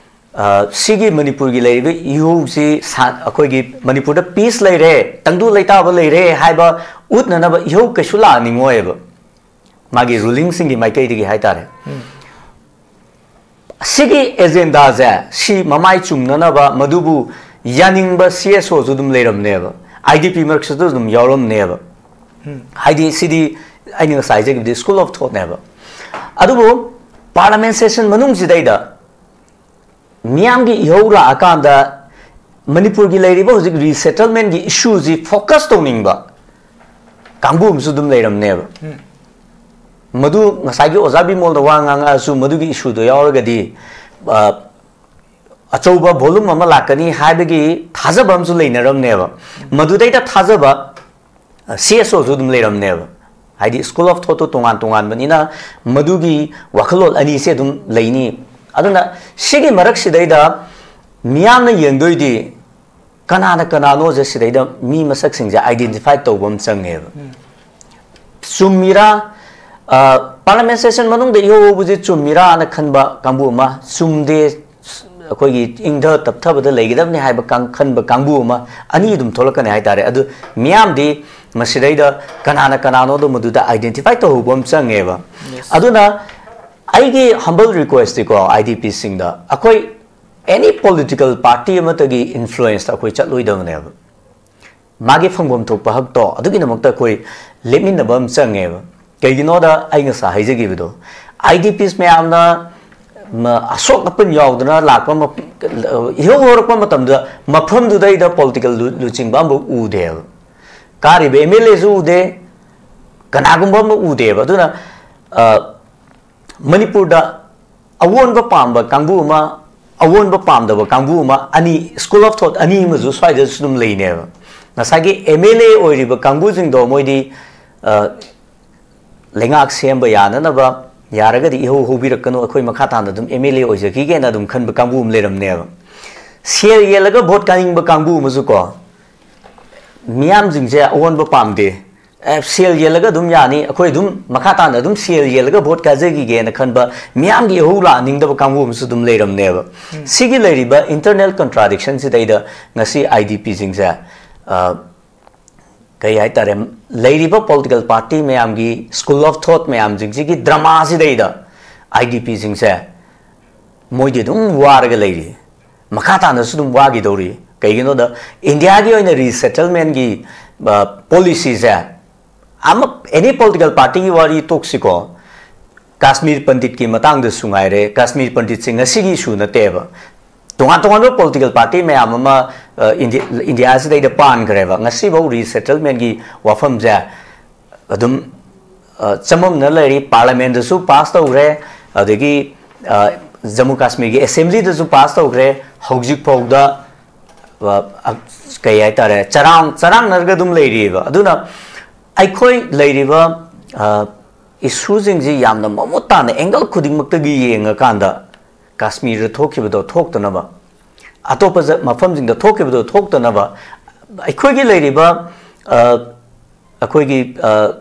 ꯑ, ꯁꯤꯒꯤ ꯃꯅꯤꯄꯨꯔꯒꯤ ꯂꯩꯔꯤꯕ ꯏꯍꯧꯁꯤ ꯁꯥ-, ꯑꯩꯈꯣꯏꯒꯤ ꯃꯅꯤꯄꯨꯔꯗ ꯄꯤꯁ ꯂꯩꯔꯦ, ꯇꯪꯗꯨ ꯂꯩꯇꯥꯕ ꯂꯩꯔꯦ ꯍꯥꯏꯕ ꯎꯠꯅꯅꯕ ꯏꯍꯧ ꯀꯩꯁꯨ ꯂꯥꯛꯍꯟꯅꯤꯡꯉꯣꯏꯕ꯫ ꯃꯥꯒꯤ ꯔꯨꯂꯤꯡꯁꯤꯡꯒꯤ ꯃꯥꯏꯀꯩꯗꯒꯤ ꯍꯥꯏꯇꯥꯔꯦ꯫ ꯁꯤꯒꯤ ꯑꯦꯖꯦꯟꯗꯥꯁꯦ, ꯁꯤ ꯃꯃꯥꯏ ꯆꯨꯝꯅꯅꯕ, ꯃꯗꯨꯕꯨ ꯌꯥꯅꯤꯡꯕ ꯁꯤ ꯑꯦꯁ ꯑꯣꯁꯨ ꯑꯗꯨꯝ ꯂꯩꯔꯝꯅꯦꯕ, ꯑꯥꯏ ꯗꯤ ꯄꯤ ꯃꯔꯛꯁꯤꯗ ꯑꯗꯨꯝ ꯌꯥꯎꯔꯝꯅꯦꯕ꯫ ꯍꯥꯏꯗꯤ ꯁꯤꯗꯤ ꯑꯩꯅ ꯉꯁꯥꯏ ꯍꯥꯏꯖꯈꯤꯕꯗꯤ school of thoughtꯅꯦꯕ꯫ ꯑꯗꯨꯕꯨ parliament session ꯃꯅꯨꯡꯁꯤꯗꯩꯗ ꯃꯤꯌꯥꯝꯒꯤ ꯏꯍꯧ ꯂꯥꯛꯑꯀꯥꯟꯗ ꯃꯅꯤꯄꯨꯔꯒꯤ ꯂꯩꯔꯤꯕ ꯍꯧꯖꯤꯛ resettlementꯀꯤ issueꯁꯤ focus ꯇꯧꯅꯤꯡꯕ ꯀꯥꯡꯕꯨ ꯑꯃꯁꯨ ꯑꯗꯨꯝ ꯂꯩꯔꯝꯅꯦꯕ꯫ ꯃꯗꯨ ꯉꯁꯥꯏꯒꯤ ꯑꯣꯖꯥ ꯕꯤꯃꯣꯜꯅ ꯋꯥ ꯉꯥꯡꯉꯛꯑꯁꯨ, ꯃꯗꯨꯒꯤ issueꯗꯣ ꯌꯥꯎꯔꯒꯗꯤ, ꯑ, ꯑꯆꯧꯕ volume ꯑꯃ ꯂꯥꯛꯀꯅꯤ ꯍꯥꯏꯕꯒꯤ ꯊꯥꯖꯕ ꯑꯃꯁꯨ ꯂꯩꯅꯔꯝꯅꯦꯕ꯫ ꯃꯗꯨꯗꯩꯗ ꯊꯥꯖꯕ, ꯑ, ꯁꯤ ꯑꯦꯁ ꯑꯣꯁꯨ ꯑꯗꯨꯝ ꯂꯩꯔꯝꯅꯦꯕ꯫ ꯍꯥꯏꯗꯤ school of thoughtꯇꯣ ꯇꯣꯉꯥꯟ ꯇꯣꯉꯥꯟꯕꯅꯤꯅ ꯃꯗꯨꯒꯤ ꯋꯥꯈꯜꯂꯣꯟ ꯑꯅꯤꯁꯦ ꯑꯗꯨꯝ ꯂꯩꯅꯤ꯫ ꯑꯗꯨꯅ ꯁꯤꯒꯤ ꯃꯔꯛꯁꯤꯗꯩꯗ ꯃꯤꯌꯥꯝꯅ ꯌꯦꯡꯗꯣꯏꯗꯤ ꯀꯅꯥꯅ ꯀꯅꯥꯅꯣꯁꯦ ꯁꯤꯗꯩꯗ ꯃꯤ ꯃꯁꯛꯁꯤꯡꯁꯦ identify ꯇꯧꯕ ꯑꯃ ꯆꯪꯉꯦꯕ꯫ ꯆꯨꯝꯃꯤꯔꯥ? ꯑ, parliament session ꯃꯅꯨꯡꯗ ꯏꯍꯧ ꯍꯧꯕꯁꯦ ꯆꯨꯝꯃꯤꯔꯥꯅ ꯈꯟꯕ ꯀꯥꯡꯕꯨ ꯑꯃ, ꯆꯨꯝꯗꯦ, ꯑꯩꯈꯣꯏꯒꯤ ꯏꯪꯊ ꯇꯞꯊꯕꯗ ꯂꯩꯒꯗꯕꯅꯤ ꯍꯥꯏꯕ ꯀꯥꯡ-, ꯈꯟꯕ ꯀꯥꯡꯕꯨ ꯑꯃ, ꯑꯅꯤ ꯑꯗꯨꯝ ꯊꯣꯛꯂꯛꯀꯅꯤ ꯍꯥꯏꯇꯥꯔꯦ꯫ ꯑꯗꯨ ꯃꯤꯌꯥꯝꯗꯤ ꯃꯁꯤꯗꯩꯗ ꯀꯅꯥꯅ ꯀꯅꯥꯅꯣꯗꯣ ꯃꯗꯨꯗ identify ꯇꯧꯍꯧꯕ ꯑꯃ ꯆꯪꯉꯦꯕ꯫ ꯑꯗꯨꯅ ꯑꯩꯒꯤ humble requestꯇꯤꯀꯣ, IDPꯁꯤꯡꯗ, ꯑꯩꯈꯣꯏ any political party ꯑꯃꯠꯇꯒꯤ influenceꯇ ꯑꯩꯈꯣꯏ ꯆꯠꯂꯣꯏꯗꯕꯅꯦꯕ꯫ ꯃꯥꯒꯤ ꯐꯪꯐꯝ ꯊꯣꯛꯄ ꯍꯛꯇꯣ ꯑꯗꯨꯒꯤꯗꯃꯛꯇ ꯑꯩꯈꯣꯏ ꯂꯦꯞꯃꯤꯟꯅꯕ ꯑꯃ ꯆꯪꯉꯦꯕ꯫ ꯀꯩꯒꯤꯅꯣꯗ ꯑꯩ ꯉꯁꯥꯏ ꯍꯥꯏꯖꯈꯤꯕꯗꯣ, IDPs ꯃꯌꯥꯝꯅ ꯃ-, ꯑꯁꯣꯛ ꯑꯄꯟ ꯌꯥꯎꯗꯅ ꯂꯥꯛꯄ ꯃ-, ꯏꯍꯧ ꯍꯧꯔꯛꯄ ꯃꯇꯝꯗ ꯃꯐꯝꯗꯨꯗꯩꯗ political ꯂꯨ-, ꯂꯨꯆꯤꯡꯕ ꯑꯃꯐꯥꯎ ꯎꯗꯦꯕ꯫ ꯀꯥꯔꯤꯕ MLAꯁꯨ ꯎꯗꯦ, ꯀꯅꯥꯒꯨꯝꯕ ꯑꯃ ꯎꯗꯦꯕ꯫ ꯑꯗꯨꯅ, ꯑ, ꯃꯅꯤꯄꯨꯔꯗ ꯑꯑꯣꯟꯕ ꯄꯥꯝꯕ ꯀꯥꯡꯕꯨ ꯑꯃ, ꯑꯑꯣꯟꯕ ꯄꯥꯝꯗꯕ ꯀꯥꯡꯕꯨ ꯑꯃ, ꯑꯅꯤ, school of thought ꯑꯅꯤ ꯑꯃꯁꯨ ꯁ꯭ꯋꯥꯏꯗꯁꯨ ꯑꯗꯨꯝ ꯂꯩꯅꯦꯕ꯫ ꯉꯁꯥꯏꯒꯤ MLA ꯑꯣꯏꯔꯤꯕ ꯀꯥꯡꯕꯨꯁꯤꯡꯗꯣ ꯃꯣꯏꯗꯤ, ꯑ, ꯂꯩꯉꯥꯛ ꯁꯦꯝꯕ ꯌꯥꯅꯅꯕ ꯌꯥꯔꯒꯗꯤ ꯏꯍꯧ ꯍꯧꯕꯤꯔꯛꯀꯅꯨ, ꯑꯩꯈꯣꯏ ꯃꯈꯥ ꯇꯥꯅ ꯑꯗꯨꯝ MLA ꯑꯣꯏꯖꯈꯤꯒꯦꯅ ꯑꯗꯨꯝ ꯈꯟꯕ ꯀꯥꯡꯕꯨ ꯑꯃ ꯂꯩꯔꯝꯅꯦꯕ꯫ ꯁꯦꯜ ꯌꯦꯜꯂꯒ vote ꯀꯥꯅꯤꯡꯕ ꯀꯥꯡꯕꯨ ꯑꯃꯁꯨ ꯀꯣ, ꯃꯤꯌꯥꯝꯁꯤꯡꯁꯦ ꯑꯑꯣꯟꯕ ꯄꯥꯝꯗꯦ, ꯑꯦ, ꯁꯦꯜ ꯌꯦꯜꯂꯒ ꯑꯗꯨꯝ ꯌꯥꯅꯤ, ꯑꯩꯈꯣꯏ ꯑꯗꯨꯝ ꯃꯈꯥ ꯇꯥꯅ ꯑꯗꯨꯝ ꯁꯦꯜ ꯌꯦꯜꯂꯒ ꯚꯣꯠ ꯀꯥꯖꯈꯤꯒꯦꯅ ꯈꯟꯕ, ꯃꯤꯌꯥꯝꯒꯤ ꯏꯍꯧ ꯂꯥꯛꯅꯤꯡꯗꯕ ꯀꯥꯡꯕꯨ ꯑꯃꯁꯨ ꯑꯗꯨꯝ ꯂꯩꯔꯝꯅꯦꯕ꯫ ꯁꯤꯒꯤ ꯂꯩꯔꯤꯕ internal contradiction ꯁꯤꯗꯩꯗ ꯉꯁꯤ I D P ꯁꯤꯡꯁꯦ, ꯑ, ꯀꯩ ꯍꯥꯏꯇꯥꯔꯦ, ꯂꯩꯔꯤꯕ political party ꯃꯌꯥꯝꯒꯤ school of thought ꯃꯌꯥꯝꯁꯤꯡꯁꯤꯒꯤ drama ꯁꯤꯗꯩꯗ I D P ꯁꯤꯡꯁꯦ ꯃꯣꯏꯗꯤ ꯑꯗꯨꯝ ꯋꯥꯔꯒ ꯂꯩꯔꯤ, ꯃꯈꯥ ꯇꯥꯅꯁꯨ ꯑꯗꯨꯝ ꯋꯥꯈꯤꯗꯧꯔꯤ꯫ ꯀꯩꯒꯤꯅꯣꯗ, ꯏꯟꯗꯤꯌꯥꯒꯤ ꯑꯣꯏꯅ resettlement ꯀꯤ, ꯑ, policy ꯁꯦ, ꯑꯃ, any political party ꯒꯤ ꯋꯥꯔꯤ ꯇꯣꯛꯁꯤꯀꯣ, ꯀꯥꯁꯃꯤꯔ ꯄꯟꯗꯤꯠꯀꯤ ꯃꯇꯥꯡꯗꯁꯨ ꯉꯥꯏꯔꯦ, ꯀꯥꯁꯃꯤꯔ ꯄꯟꯗꯤꯠꯁꯦ ꯉꯁꯤꯒꯤ issue ꯅꯠꯇꯦꯕ꯫ ꯇꯣꯉꯥꯟ ꯇꯣꯉꯥꯟꯕ political party ꯃꯌꯥꯝ ꯑꯃ, ꯑ, ꯏꯟꯗꯤ-, ꯏꯟꯗꯤꯌꯥꯁꯤꯗꯩꯗ ꯄꯥꯟꯈ꯭ꯔꯦꯕ꯫ ꯉꯁꯤꯐꯥꯎ resettlement ꯀꯤ ꯋꯥꯐꯝꯁꯦ ꯑꯗꯨꯝ, ꯑ, ꯆꯃꯝꯅ ꯂꯩꯔꯤ꯫ Parliament ꯗꯁꯨ pass ꯇꯧꯈ꯭ꯔꯦ, ꯑꯗꯒꯤ, ꯑ, ꯖꯝꯃꯨ ꯀꯥꯁꯃꯤꯔꯒꯤ assembly ꯗꯁꯨ pass ꯇꯧꯈ꯭ꯔꯦ꯫ ꯍꯧꯖꯤꯛ ꯐꯥꯎꯗ, ꯑ, ꯑ, ꯀꯩ ꯍꯥꯏꯇꯥꯔꯦ, ꯆꯔꯥꯡ-, ꯆꯔꯥꯡꯅꯔꯒ ꯑꯗꯨꯝ ꯂꯩꯔꯤꯑꯕ꯫ ꯑꯗꯨꯅ ꯑꯩꯈꯣꯏ ꯂꯩꯔꯤꯕ, ꯑ, issue ꯁꯤꯡꯁꯤ ꯌꯥꯝꯅ ꯃꯃꯨꯠ ꯇꯥꯅ angle ꯈꯨꯗꯤꯡꯃꯛꯇꯒꯤ ꯌꯦꯡꯉꯀꯥꯟꯗ ꯀꯥꯁꯃꯤꯔꯗ ꯊꯣꯛꯈꯤꯕꯗꯣ ꯊꯣꯛꯇꯅꯕ, ꯑꯇꯣꯞꯄ ꯖ-, ꯃꯐꯝꯁꯤꯡꯗ ꯊꯣꯛꯈꯤꯕꯗꯣ ꯊꯣꯛꯇꯅꯕ, ꯑꯩꯈꯣꯏꯒꯤ ꯂꯩꯔꯤꯕ, ꯑ, ꯑꯩꯈꯣꯏꯒꯤ, ꯑ,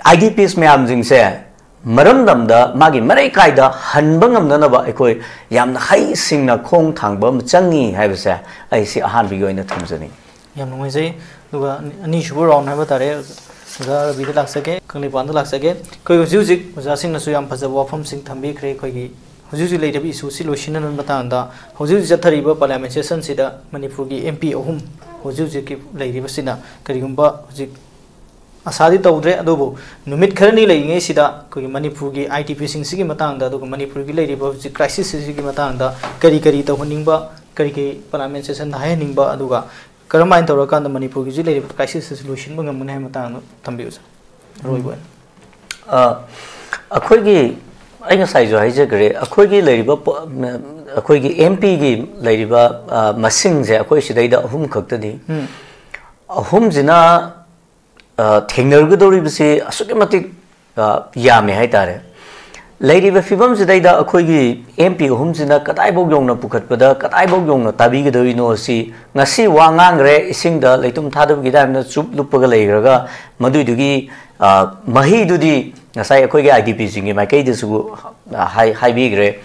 I D Ps ꯃꯌꯥꯝꯁꯤꯡꯁꯦ ꯃꯔꯝꯗꯝꯗ ꯃꯥꯒꯤ ꯃꯔꯩ ꯀꯥꯏꯗ ꯍꯟꯕ ꯉꯝꯅꯅꯕ ꯑꯩꯈꯣꯏ ꯌꯥꯝꯅ ꯍꯩꯁꯤꯡꯅ ꯈꯣꯡ ꯊꯥꯡꯕ ꯑꯃ ꯆꯪꯉꯤ ꯍꯥꯏꯕꯁꯦ ꯑꯩ ꯁꯤ ꯑꯍꯥꯟꯕꯒꯤ ꯑꯣꯏꯅ ꯊꯝꯖꯅꯤꯡꯉꯤ꯫ ꯌꯥꯝ ꯅꯨꯡꯉꯥꯏꯖꯩ꯫ ꯑꯗꯨꯒ ꯑꯅꯤ-, ꯑꯅꯤꯁꯨꯕ round ꯍꯥꯏꯕ ꯇꯥꯔꯦ, ꯑꯣꯖꯥ ꯔꯕꯤꯗ ꯂꯥꯛꯆꯒꯦ, ꯀꯪꯂꯩꯄꯥꯛꯗ ꯂꯥꯛꯆꯒꯦ꯫ ꯑꯩꯈꯣꯏ ꯍꯧꯖꯤꯛ ꯍꯧꯖꯤꯛ ꯑꯣꯖꯥꯁꯤꯡꯅꯁꯨ ꯌꯥꯝ ꯐꯖꯕ ꯋꯥꯐꯝꯁꯤꯡ ꯊꯝꯕꯤꯈ꯭ꯔꯦ꯫ ꯑꯩꯈꯣꯏꯒꯤ ꯍꯧꯖꯤꯛ ꯍꯧꯖꯤꯛ ꯂꯩꯔꯤꯕ issue ꯁꯤ ꯂꯣꯏꯁꯤꯟꯅꯕꯒꯤ ꯃꯇꯥꯡꯗ, ꯍꯧꯖꯤꯛ ꯍꯧꯖꯤꯛ ꯆꯠꯊꯔꯤꯕ parliament session ꯁꯤꯗ ꯃꯅꯤꯄꯨꯔꯒꯤ M P ꯑꯍꯨꯝ ꯍꯧꯖꯤꯛ ꯍꯧꯖꯤꯛꯀꯤ ꯂꯩꯔꯤꯕꯁꯤꯅ ꯀꯔꯤꯒꯨꯝꯕ ꯍꯧꯖꯤꯛ ꯑꯁꯥꯗꯤ ꯇꯧꯗ꯭ꯔꯦ, ꯑꯗꯨꯕꯨ ꯅꯨꯃꯤꯠ ꯈꯔꯅꯤ ꯂꯩꯔꯤꯉꯩꯁꯤꯗ ꯑꯩꯈꯣꯏꯒꯤ ꯃꯅꯤꯄꯨꯔꯒꯤ I D P ꯁꯤꯡꯁꯤꯒꯤ ꯃꯇꯥꯡꯗ, ꯑꯗꯨꯒ ꯃꯅꯤꯄꯨꯔꯒꯤ ꯂꯩꯔꯤꯕ ꯍꯧꯖꯤꯛ crisis ꯑꯁꯤꯒꯤ ꯃꯇꯥꯡꯗ ꯀꯔꯤ ꯀꯔꯤ ꯇꯧꯍꯟꯅꯤꯡꯕ, ꯀꯔꯤ ꯀꯔꯤ parliament session ꯗ ꯍꯥꯏꯍꯟꯅꯤꯡꯕ, ꯑꯗꯨꯒ ꯀꯔꯝꯍꯥꯏꯅ ꯇꯧꯔꯀꯥꯟꯗ ꯃꯅꯤꯄꯨꯔꯒꯤ ꯍꯧꯖꯤꯛ ꯂꯩꯔꯤꯕ crisis ꯑꯁꯤ ꯂꯣꯏꯁꯤꯟꯕ ꯉꯝꯒꯅꯤ ꯍꯥꯏꯕ ꯃꯇꯥꯡꯗ ꯊꯝꯕꯤꯌꯨ, ꯁꯥꯔ꯫ ꯑꯔꯣꯏꯕ ꯑꯣꯏꯅ꯫ ꯑ, ꯑꯩꯈꯣꯏꯒꯤ, ꯑꯩ ꯉꯁꯥꯏꯁꯨ ꯍꯥꯏꯖꯈ꯭ꯔꯦ, ꯑꯩꯈꯣꯏꯒꯤ ꯂꯩꯔꯤꯕ ꯄꯣ-, ꯑꯩꯈꯣꯏꯒꯤ M P ꯒꯤ ꯂꯩꯔꯤꯕ, ꯑ, ꯃꯁꯤꯡꯁꯦ ꯑꯩꯈꯣꯏ ꯁꯤꯗꯩꯗ ꯑꯍꯨꯝ ꯈꯛꯇꯅꯤ꯫ ꯎꯝ꯫ ꯑꯍꯨꯝꯁꯤꯅ, ꯑ, ꯊꯦꯡꯅꯒꯗꯧꯔꯤꯕꯁꯤ ꯑꯁꯨꯛꯀꯤ ꯃꯇꯤꯛ, ꯑ, ꯌꯥꯝꯃꯦ ꯍꯥꯏꯇꯥꯔꯦ꯫ ꯂꯩꯔꯤꯕ ꯐꯤꯕꯝꯁꯤꯗꯩꯗ ꯑꯩꯈꯣꯏꯒꯤ ꯑꯦꯝ ꯄꯤ ꯑꯍꯨꯝꯁꯤꯅ ꯀꯗꯥꯏꯐꯥꯎ ꯌꯧꯅ ꯄꯨꯈꯠꯄꯗ ꯀꯗꯥꯏꯐꯥꯎ ꯌꯧꯅ ꯇꯥꯕꯤꯒꯗꯧꯔꯤꯅꯣ ꯑꯁꯤ, ꯉꯁꯤ ꯋꯥ ꯉꯥꯡꯈ꯭ꯔꯦ, ꯏꯁꯤꯡꯗ ꯂꯩꯇꯨꯝ ꯊꯥꯗꯕꯒꯤ ꯇꯥꯏꯞꯅ ꯆꯨꯞ ꯂꯨꯞꯄꯒ ꯂꯩꯈ꯭ꯔꯒ, ꯃꯗꯨꯏꯗꯨꯒꯤ ꯑ, ꯃꯍꯩꯗꯨꯗꯤ ꯉꯁꯥꯏ ꯑꯩꯈꯣꯏꯒꯤ ꯑꯥꯏ ꯗꯤ ꯄꯤꯁꯤꯡꯒꯤ ꯃꯥꯏꯀꯩꯗꯁꯨ ꯍꯥꯏ-, ꯍꯥꯏꯕꯤꯈ꯭ꯔꯦ,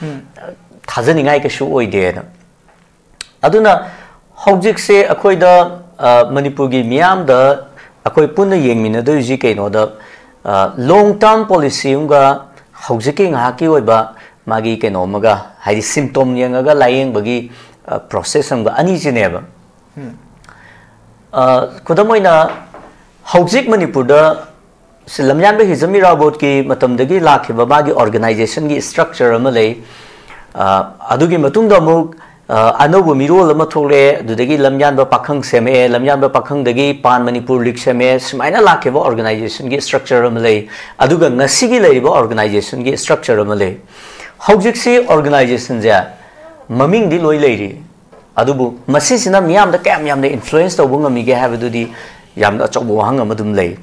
ꯊꯥꯖꯅꯤꯡꯉꯥꯏ ꯀꯩꯁꯨ ꯑꯣꯏꯗꯦꯅ꯫ ꯑꯗꯨꯅ ꯍꯧꯖꯤꯛꯁꯦ ꯑꯩꯈꯣꯏꯗ, ꯑ, ꯃꯅꯤꯄꯨꯔꯒꯤ ꯃꯤꯌꯥꯝꯗ ꯑꯩꯈꯣꯏ ꯄꯨꯟꯅ ꯌꯦꯡꯃꯤꯟꯅꯗꯣꯏꯁꯤ ꯀꯩꯅꯣꯗ, ꯑ, long term policy ꯑꯃꯒ ꯍꯧꯖꯤꯛꯀꯤ ꯉꯥꯏꯍꯥꯛꯀꯤ ꯑꯣꯏꯕ ꯃꯥꯒꯤ ꯀꯩꯅꯣ ꯑꯃꯒ, ꯍꯥꯏꯗꯤ symptom ꯌꯦꯡꯉꯒ ꯂꯥꯏꯌꯦꯡꯕꯒꯤ, ꯑ, process ꯑꯃꯒ, ꯑꯅꯤꯁꯤꯅꯦꯕ꯫ ꯑ, ꯈꯨꯗꯝ ꯑꯣꯏꯅ, ꯍꯧꯖꯤꯛ ꯃꯅꯤꯄꯨꯔꯗ ꯁꯤ ꯂꯝꯌꯥꯟꯕ ꯍꯤꯖꯝ ꯏꯔꯥꯕꯣꯠꯀꯤ ꯃꯇꯝꯗꯒꯤ ꯂꯥꯛꯈꯤꯕ ꯃꯥꯒꯤ organization ꯒꯤ structure ꯑꯃ ꯂꯩ꯫ ꯑ, ꯑꯗꯨꯒꯤ ꯃꯇꯨꯡꯗ ꯑꯃꯨꯛ, ꯑ, ꯑꯅꯧꯕ ꯃꯤꯔꯣꯜ ꯑꯃ ꯊꯣꯛꯂꯛꯑꯦ, ꯑꯗꯨꯗꯒꯤ ꯂꯝꯌꯥꯟꯕ ꯄꯥꯈꯪ ꯁꯦꯝꯃꯛꯑꯦ, ꯂꯝꯌꯥꯟꯕ ꯄꯥꯈꯪꯗꯒꯤ ꯄꯥꯟ ꯃꯅꯤꯄꯨꯔ ꯂꯤꯒ ꯁꯦꯝꯃꯛꯑꯦ, ꯁꯨꯃꯥꯏꯅ ꯂꯥꯛꯈꯤꯕ organization ꯒꯤ structure ꯑꯃ ꯂꯩ꯫ ꯑꯗꯨꯒ ꯉꯁꯤꯒꯤ ꯂꯩꯔꯤꯕ organization ꯒꯤ structure ꯑꯃ ꯂꯩ꯫ ꯍꯧꯖꯤꯛꯁꯤ organization ꯁꯦ ꯃꯃꯤꯡꯗꯤ ꯂꯣꯏ ꯂꯩꯔꯤ, ꯑꯗꯨꯕꯨ ꯃꯁꯤꯁꯤꯅ ꯃꯤꯌꯥꯝꯗ ꯀꯌꯥꯝ ꯌꯥꯝꯅ influence ꯇꯧꯕ ꯉꯝꯃꯤꯒꯦ ꯍꯥꯏꯕꯗꯨꯗꯤ ꯌꯥꯝꯅ ꯑꯆꯧꯕ ꯋꯥꯍꯪ ꯑꯃ ꯑꯗꯨꯝ ꯂꯩ꯫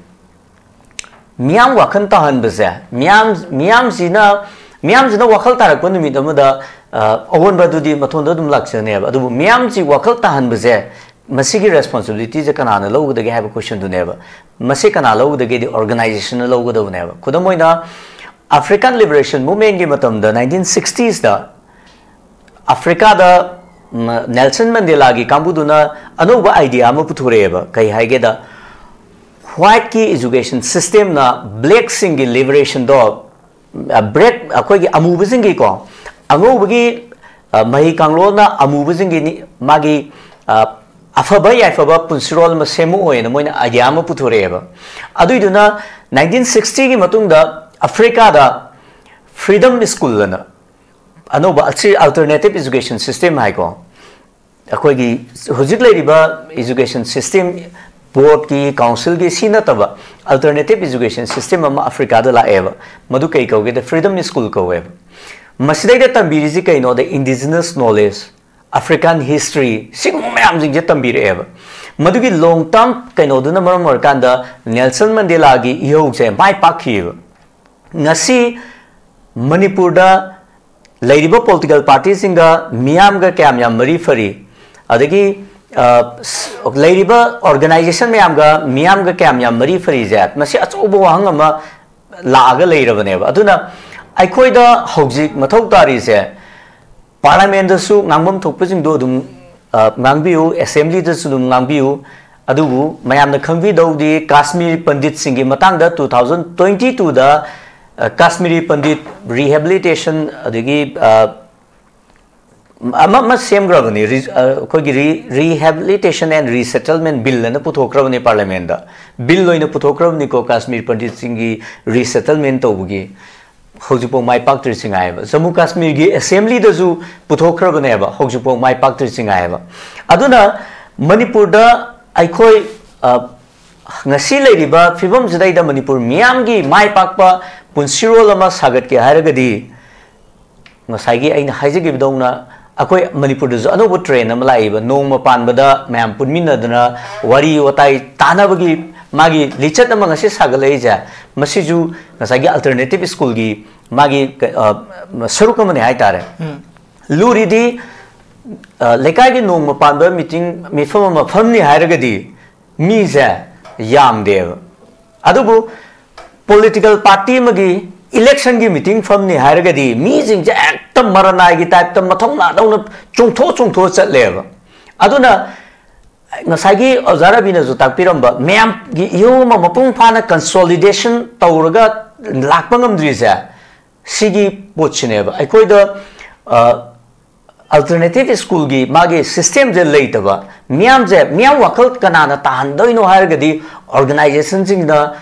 ꯃꯤꯌꯥꯝ ꯋꯥꯈꯜ ꯇꯥꯍꯟꯕꯁꯦ, ꯃꯤꯌꯥꯝ, ꯃꯤꯌꯥꯝꯁꯤꯅ, ꯃꯤꯌꯥꯝꯁꯤꯅ ꯋꯥꯈꯜ ꯇꯥꯔꯛꯄ ꯅꯨꯃꯤꯠ ꯑꯃꯗ, ꯑ, ꯑꯑꯣꯟꯕꯗꯨꯗꯤ ꯃꯊꯣꯟꯗ ꯑꯗꯨꯝ ꯂꯥꯛꯆꯅꯦꯕ꯫ ꯑꯗꯨꯕꯨ ꯃꯤꯌꯥꯝꯁꯤ ꯋꯥꯈꯜ ꯇꯥꯍꯟꯕꯁꯦ, ꯃꯁꯤꯒꯤ responsibility ꯁꯦ ꯀꯅꯥꯅ ꯂꯧꯒꯗꯒꯦ ꯍꯥꯏꯕ question ꯗꯨꯅꯦꯕ꯫ ꯃꯁꯤ ꯀꯅꯥ ꯂꯧꯒꯗꯒꯦꯗꯤ organization ꯅ ꯂꯧꯒꯗꯕꯅꯦꯕ꯫ ꯈꯨꯗꯝ ꯑꯣꯏꯅ, African Liberation Movement ꯀꯤ ꯃꯇꯝꯗ, nineteen sixties ꯗ ꯑꯐ꯭ꯔꯤꯀꯥꯗ, ꯎꯝ, ꯅꯦꯜꯁꯟ ꯃꯟꯗꯦꯂꯥꯒꯤ ꯀꯥꯡꯕꯨꯗꯨꯅ ꯑꯅꯧꯕ idea ꯑꯃ ꯄꯨꯊꯣꯔꯛꯑꯦꯕ꯫ ꯀꯩ ꯍꯥꯏꯒꯦꯗ, white ꯀꯤ education system ꯅ black ꯁꯤꯡꯒꯤ liberation ꯗꯣ, ꯑ, black, ꯑꯩꯈꯣꯏꯒꯤ ꯑꯃꯨꯕꯁꯤꯡꯒꯤꯀꯣ, ꯑꯉꯧꯕꯒꯤ, ꯑ, ꯃꯍꯩ ꯀꯥꯡꯂꯣꯟꯅ ꯑꯃꯨꯕꯁꯤꯡꯒꯤ ꯅꯤ-, ꯃꯥꯒꯤ, ꯑ, ꯑꯐꯕ ꯌꯥꯏꯐꯕ ꯄꯨꯟꯁꯤꯔꯣꯜ ꯑꯃ ꯁꯦꯝꯃꯛꯑꯣꯏꯅ ꯃꯣꯏꯅ idea ꯑꯃ ꯄꯨꯊꯣꯔꯛꯑꯦꯕ꯫ ꯑꯗꯨꯏꯗꯨꯅ nineteen sixty ꯒꯤ ꯃꯇꯨꯡꯗ ꯑꯐ꯭ꯔꯤꯀꯥꯗ freedom school ꯑꯅ ꯑꯅꯧꯕ ꯑꯁꯤ alternative education system ꯍꯥꯏꯀꯣ, ꯑꯩꯈꯣꯏꯒꯤ ꯍꯧꯖꯤꯛ ꯂꯩꯔꯤꯕ education system, board ꯀꯤ, council ꯒꯤ, ꯁꯤ ꯅꯠꯇꯕ alternative education system ꯑꯃ ꯑꯐ꯭ꯔꯤꯀꯥꯗ ꯂꯥꯛꯑꯦꯕ꯫ ꯃꯗꯨ ꯀꯩ ꯀꯧꯒꯦꯗ, freedom school ꯀꯧꯋꯦꯕ꯫ ꯃꯁꯤꯗꯩꯗ ꯇꯝꯕꯤꯔꯤꯁꯤ ꯀꯩꯅꯣꯗ, indigenous knowledge, African history, ꯁꯤꯒꯨꯝꯕ ꯃꯌꯥꯝꯁꯤꯡꯁꯦ ꯇꯝꯕꯤꯔꯛꯑꯦꯕ꯫ ꯃꯗꯨꯒꯤ long term ꯀꯩꯅꯣꯗꯨꯅ ꯃꯔꯝ ꯑꯣꯏꯔꯀꯥꯟꯗ ꯅꯦꯜꯁꯟ ꯃꯟꯗꯦꯂꯥꯒꯤ ꯏꯍꯧꯁꯦ ꯃꯥꯏ ꯄꯥꯛꯈꯤꯑꯕ꯫ ꯉꯁꯤ ꯃꯅꯤꯄꯨꯔꯗ ꯂꯩꯔꯤꯕ ꯄꯣꯂꯤꯇꯤꯀꯦꯜ ꯄꯥꯔꯇꯤꯁꯤꯡꯒ ꯃꯤꯌꯥꯝꯒ ꯀꯌꯥꯝ ꯌꯥꯝ ꯃꯔꯤ ꯐꯔꯤ, ꯑꯗꯒꯤ ꯑ, ꯁ- ꯂꯩꯔꯤꯕ ꯑꯣꯔꯒꯅꯥꯏꯖꯦꯁꯟ ꯃꯌꯥꯝꯒ ꯃꯤꯌꯥꯝꯒ ꯀꯌꯥꯝ ꯌꯥꯝ ꯃꯔꯤ ꯐꯔꯤꯁꯦ, ꯃꯁꯤ ꯑꯆꯧꯕ ꯋꯥꯍꯪ ꯑꯃ ꯂꯥꯛꯑꯒ ꯂꯩꯔꯕꯅꯦꯕ꯫ ꯑꯗꯨꯅ ꯑꯩꯈꯣꯏꯗ ꯍꯧꯖꯤꯛ ꯃꯊꯧ ꯇꯥꯔꯤꯁꯦ, ꯄꯥꯔꯂꯥꯃꯦꯟꯗꯁꯨ ꯉꯥꯡꯐꯝ ꯊꯣꯛꯄꯁꯤꯡꯗꯣ ꯑꯗꯨꯝ ꯑ, ꯉꯥꯡꯕꯤꯌꯨ, ꯑꯦꯁꯦꯝꯕ꯭ꯂꯤꯗꯁꯨ ꯑꯗꯨꯝ ꯉꯥꯡꯕꯤꯌꯨ꯫ ꯑꯗꯨꯕꯨ ꯃꯌꯥꯝꯅ ꯈꯪꯕꯤꯗꯧꯗꯤ ꯀꯥꯁꯃꯤꯔꯤ ꯄꯟꯗꯤꯠꯁꯤꯡꯒꯤ ꯃꯇꯥꯡꯗ two thousand twenty twoꯗ, ꯑ, ꯀꯥꯁꯃꯤꯔꯤ ꯄꯟꯗꯤꯠ ꯔꯤꯍꯦꯕꯤꯂꯤꯇꯦꯁꯟ, ꯑꯗꯒꯤ ꯑ, ꯑꯃ ꯑꯃ ꯁꯦꯝꯈ꯭ꯔꯕꯅꯤ, ꯔꯤ- ꯑ, ꯑꯩꯈꯣꯏꯒꯤ ꯔꯤ- Rehabilitation and Resettlement Bill ꯑꯅ ꯄꯨꯊꯣꯛꯈ꯭ꯔꯕꯅꯤ ꯄꯥꯔꯂꯤꯌꯥꯃꯦꯟꯗ꯫ ꯕꯤꯜ ꯑꯣꯏꯅ ꯄꯨꯊꯣꯛꯈ꯭ꯔꯕꯅꯤꯀꯣ, ꯀꯥꯁꯃꯤꯔ ꯄꯟꯗꯤꯠꯁꯤꯡꯒꯤ ꯔꯤꯁꯦꯇꯜꯃꯦꯟ ꯇꯧꯕꯒꯤ꯫ ꯍꯧꯖꯤꯛꯐꯥꯎ ꯃꯥꯏ ꯄꯥꯛꯇ꯭ꯔꯤꯁꯤ ꯉꯥꯏꯌꯦꯕ꯫ ꯖꯝꯃꯨ ꯀꯥꯁꯃꯤꯔꯒꯤ ꯑꯦꯁꯦꯝꯕ꯭ꯂꯤꯗꯁꯨ ꯄꯨꯊꯣꯛꯈ꯭ꯔꯕꯅꯦꯕ, ꯍꯧꯖꯤꯛꯐꯥꯎ ꯃꯥꯏ ꯄꯥꯛꯇ꯭ꯔꯤꯁꯤ ꯉꯥꯏꯌꯦꯕ꯫ ꯑꯗꯨꯅ ꯃꯅꯤꯄꯨꯔꯗ ꯑꯩꯈꯣꯏ ꯑ, ꯉꯁꯤ ꯂꯩꯔꯤꯕ ꯐꯤꯕꯝꯁꯤꯗꯩꯗ ꯃꯅꯤꯄꯨꯔ ꯃꯤꯌꯥꯝꯒꯤ ꯃꯥꯏ ꯄꯥꯛꯄ ꯄꯨꯟꯁꯤꯔꯣꯜ ꯑꯃ ꯁꯥꯒꯠꯀꯦ ꯍꯥꯏꯔꯒꯗꯤ, ꯉꯁꯥꯏꯒꯤ ꯑꯩꯅ ꯍꯥꯏꯖꯈꯤꯕꯗꯧꯅ, ꯑꯩꯈꯣꯏ ꯃꯅꯤꯄꯨꯔꯗꯁꯨ ꯑꯅꯧꯕ ꯇ꯭ꯔꯦꯟ ꯑꯃ ꯂꯥꯛꯏꯕ, ꯅꯣꯡꯃ ꯄꯥꯟꯕꯗ ꯃꯌꯥꯝ ꯄꯨꯟꯃꯤꯟꯅꯗꯅ ꯋꯥꯔꯤ ꯋꯥꯇꯥꯏ ꯇꯥꯅꯕꯒꯤ ꯃꯥꯒꯤ ꯂꯤꯆꯠ ꯑꯃ ꯉꯁꯤ ꯁꯥꯒꯠꯂꯛꯏꯁꯦ, ꯃꯁꯤꯁꯨ ꯉꯁꯥꯏꯒꯤ ꯑꯜꯇꯔꯅꯦꯇꯤꯞ ꯁ꯭ꯀꯨꯜꯒꯤ ꯃꯥꯒꯤ ꯀ- ꯑ, ꯁꯔꯨꯛ ꯑꯃꯅꯤ ꯍꯥꯏꯇꯥꯔꯦ꯫ ꯎꯝ꯫ ꯂꯨꯔꯤꯗꯤ, ꯑ, ꯂꯩꯀꯥꯏꯒꯤ ꯅꯣꯡꯃ ꯄꯥꯟꯕ ꯃꯤꯇꯤꯡ, ꯃꯤꯐꯝ ꯑꯃ ꯐꯝꯅꯤ ꯍꯥꯏꯔꯒꯗꯤ ꯃꯤꯁꯦ ꯌꯥꯝꯗꯦꯕ꯫ ꯑꯗꯨꯕꯨ ꯄꯣꯂꯤꯇꯤꯀꯦꯜ ꯄꯥꯔꯇꯤ ꯑꯃꯒꯤ ꯏꯂꯦꯛꯁꯟꯒꯤ ꯃꯤꯇꯤꯡ ꯐꯝꯅꯤ ꯍꯥꯏꯔꯒꯗꯤ ꯃꯤꯁꯤꯡꯁꯦ ꯍꯦꯛꯇ ꯃꯔꯅꯥꯏꯒꯤ ꯇꯥꯏꯞꯇ ꯃꯊꯧꯅꯥꯗꯧꯅ ꯆꯣꯡꯊꯣꯛ ꯆꯣꯡꯊꯣꯛꯑ ꯆꯠꯂꯦꯕ꯫ ꯑꯗꯨꯅ ꯉꯁꯥꯏꯒꯤ ꯑꯣꯖꯥ ꯔꯕꯤꯅꯁꯨ ꯇꯥꯛꯄꯤꯔꯝꯕ, ꯃꯌꯥꯝꯒꯤ ꯏꯍꯨ ꯑꯃ ꯃꯄꯨꯡ ꯐꯥꯅ ꯀꯟꯁꯣꯂꯤꯗꯦꯁꯟ ꯇꯧꯔꯒ ꯂꯥꯛꯄ ꯉꯝꯗ꯭ꯔꯤꯁꯦ ꯁꯤꯒꯤ ꯄꯣꯠꯁꯤꯅꯦꯕ꯫ ꯑꯩꯈꯣꯏꯗ, ꯑ, ꯑꯜꯇꯔꯅꯦꯇꯤꯚ ꯁ꯭ꯀꯨꯜꯒꯤ ꯃꯥꯒꯤ ꯁꯤꯁꯇꯦꯝꯁꯦ ꯂꯩꯇꯕ, ꯃꯤꯌꯥꯝꯁꯦ, ꯃꯤꯌꯥꯝ ꯋꯥꯈꯜ ꯀꯅꯥꯅ ꯇꯥꯍꯟꯗꯣꯏꯅꯣ ꯍꯥꯏꯔꯒꯗꯤ ꯑꯣꯔꯒꯅꯥꯏꯖꯦꯁꯟꯁꯤꯡꯅ,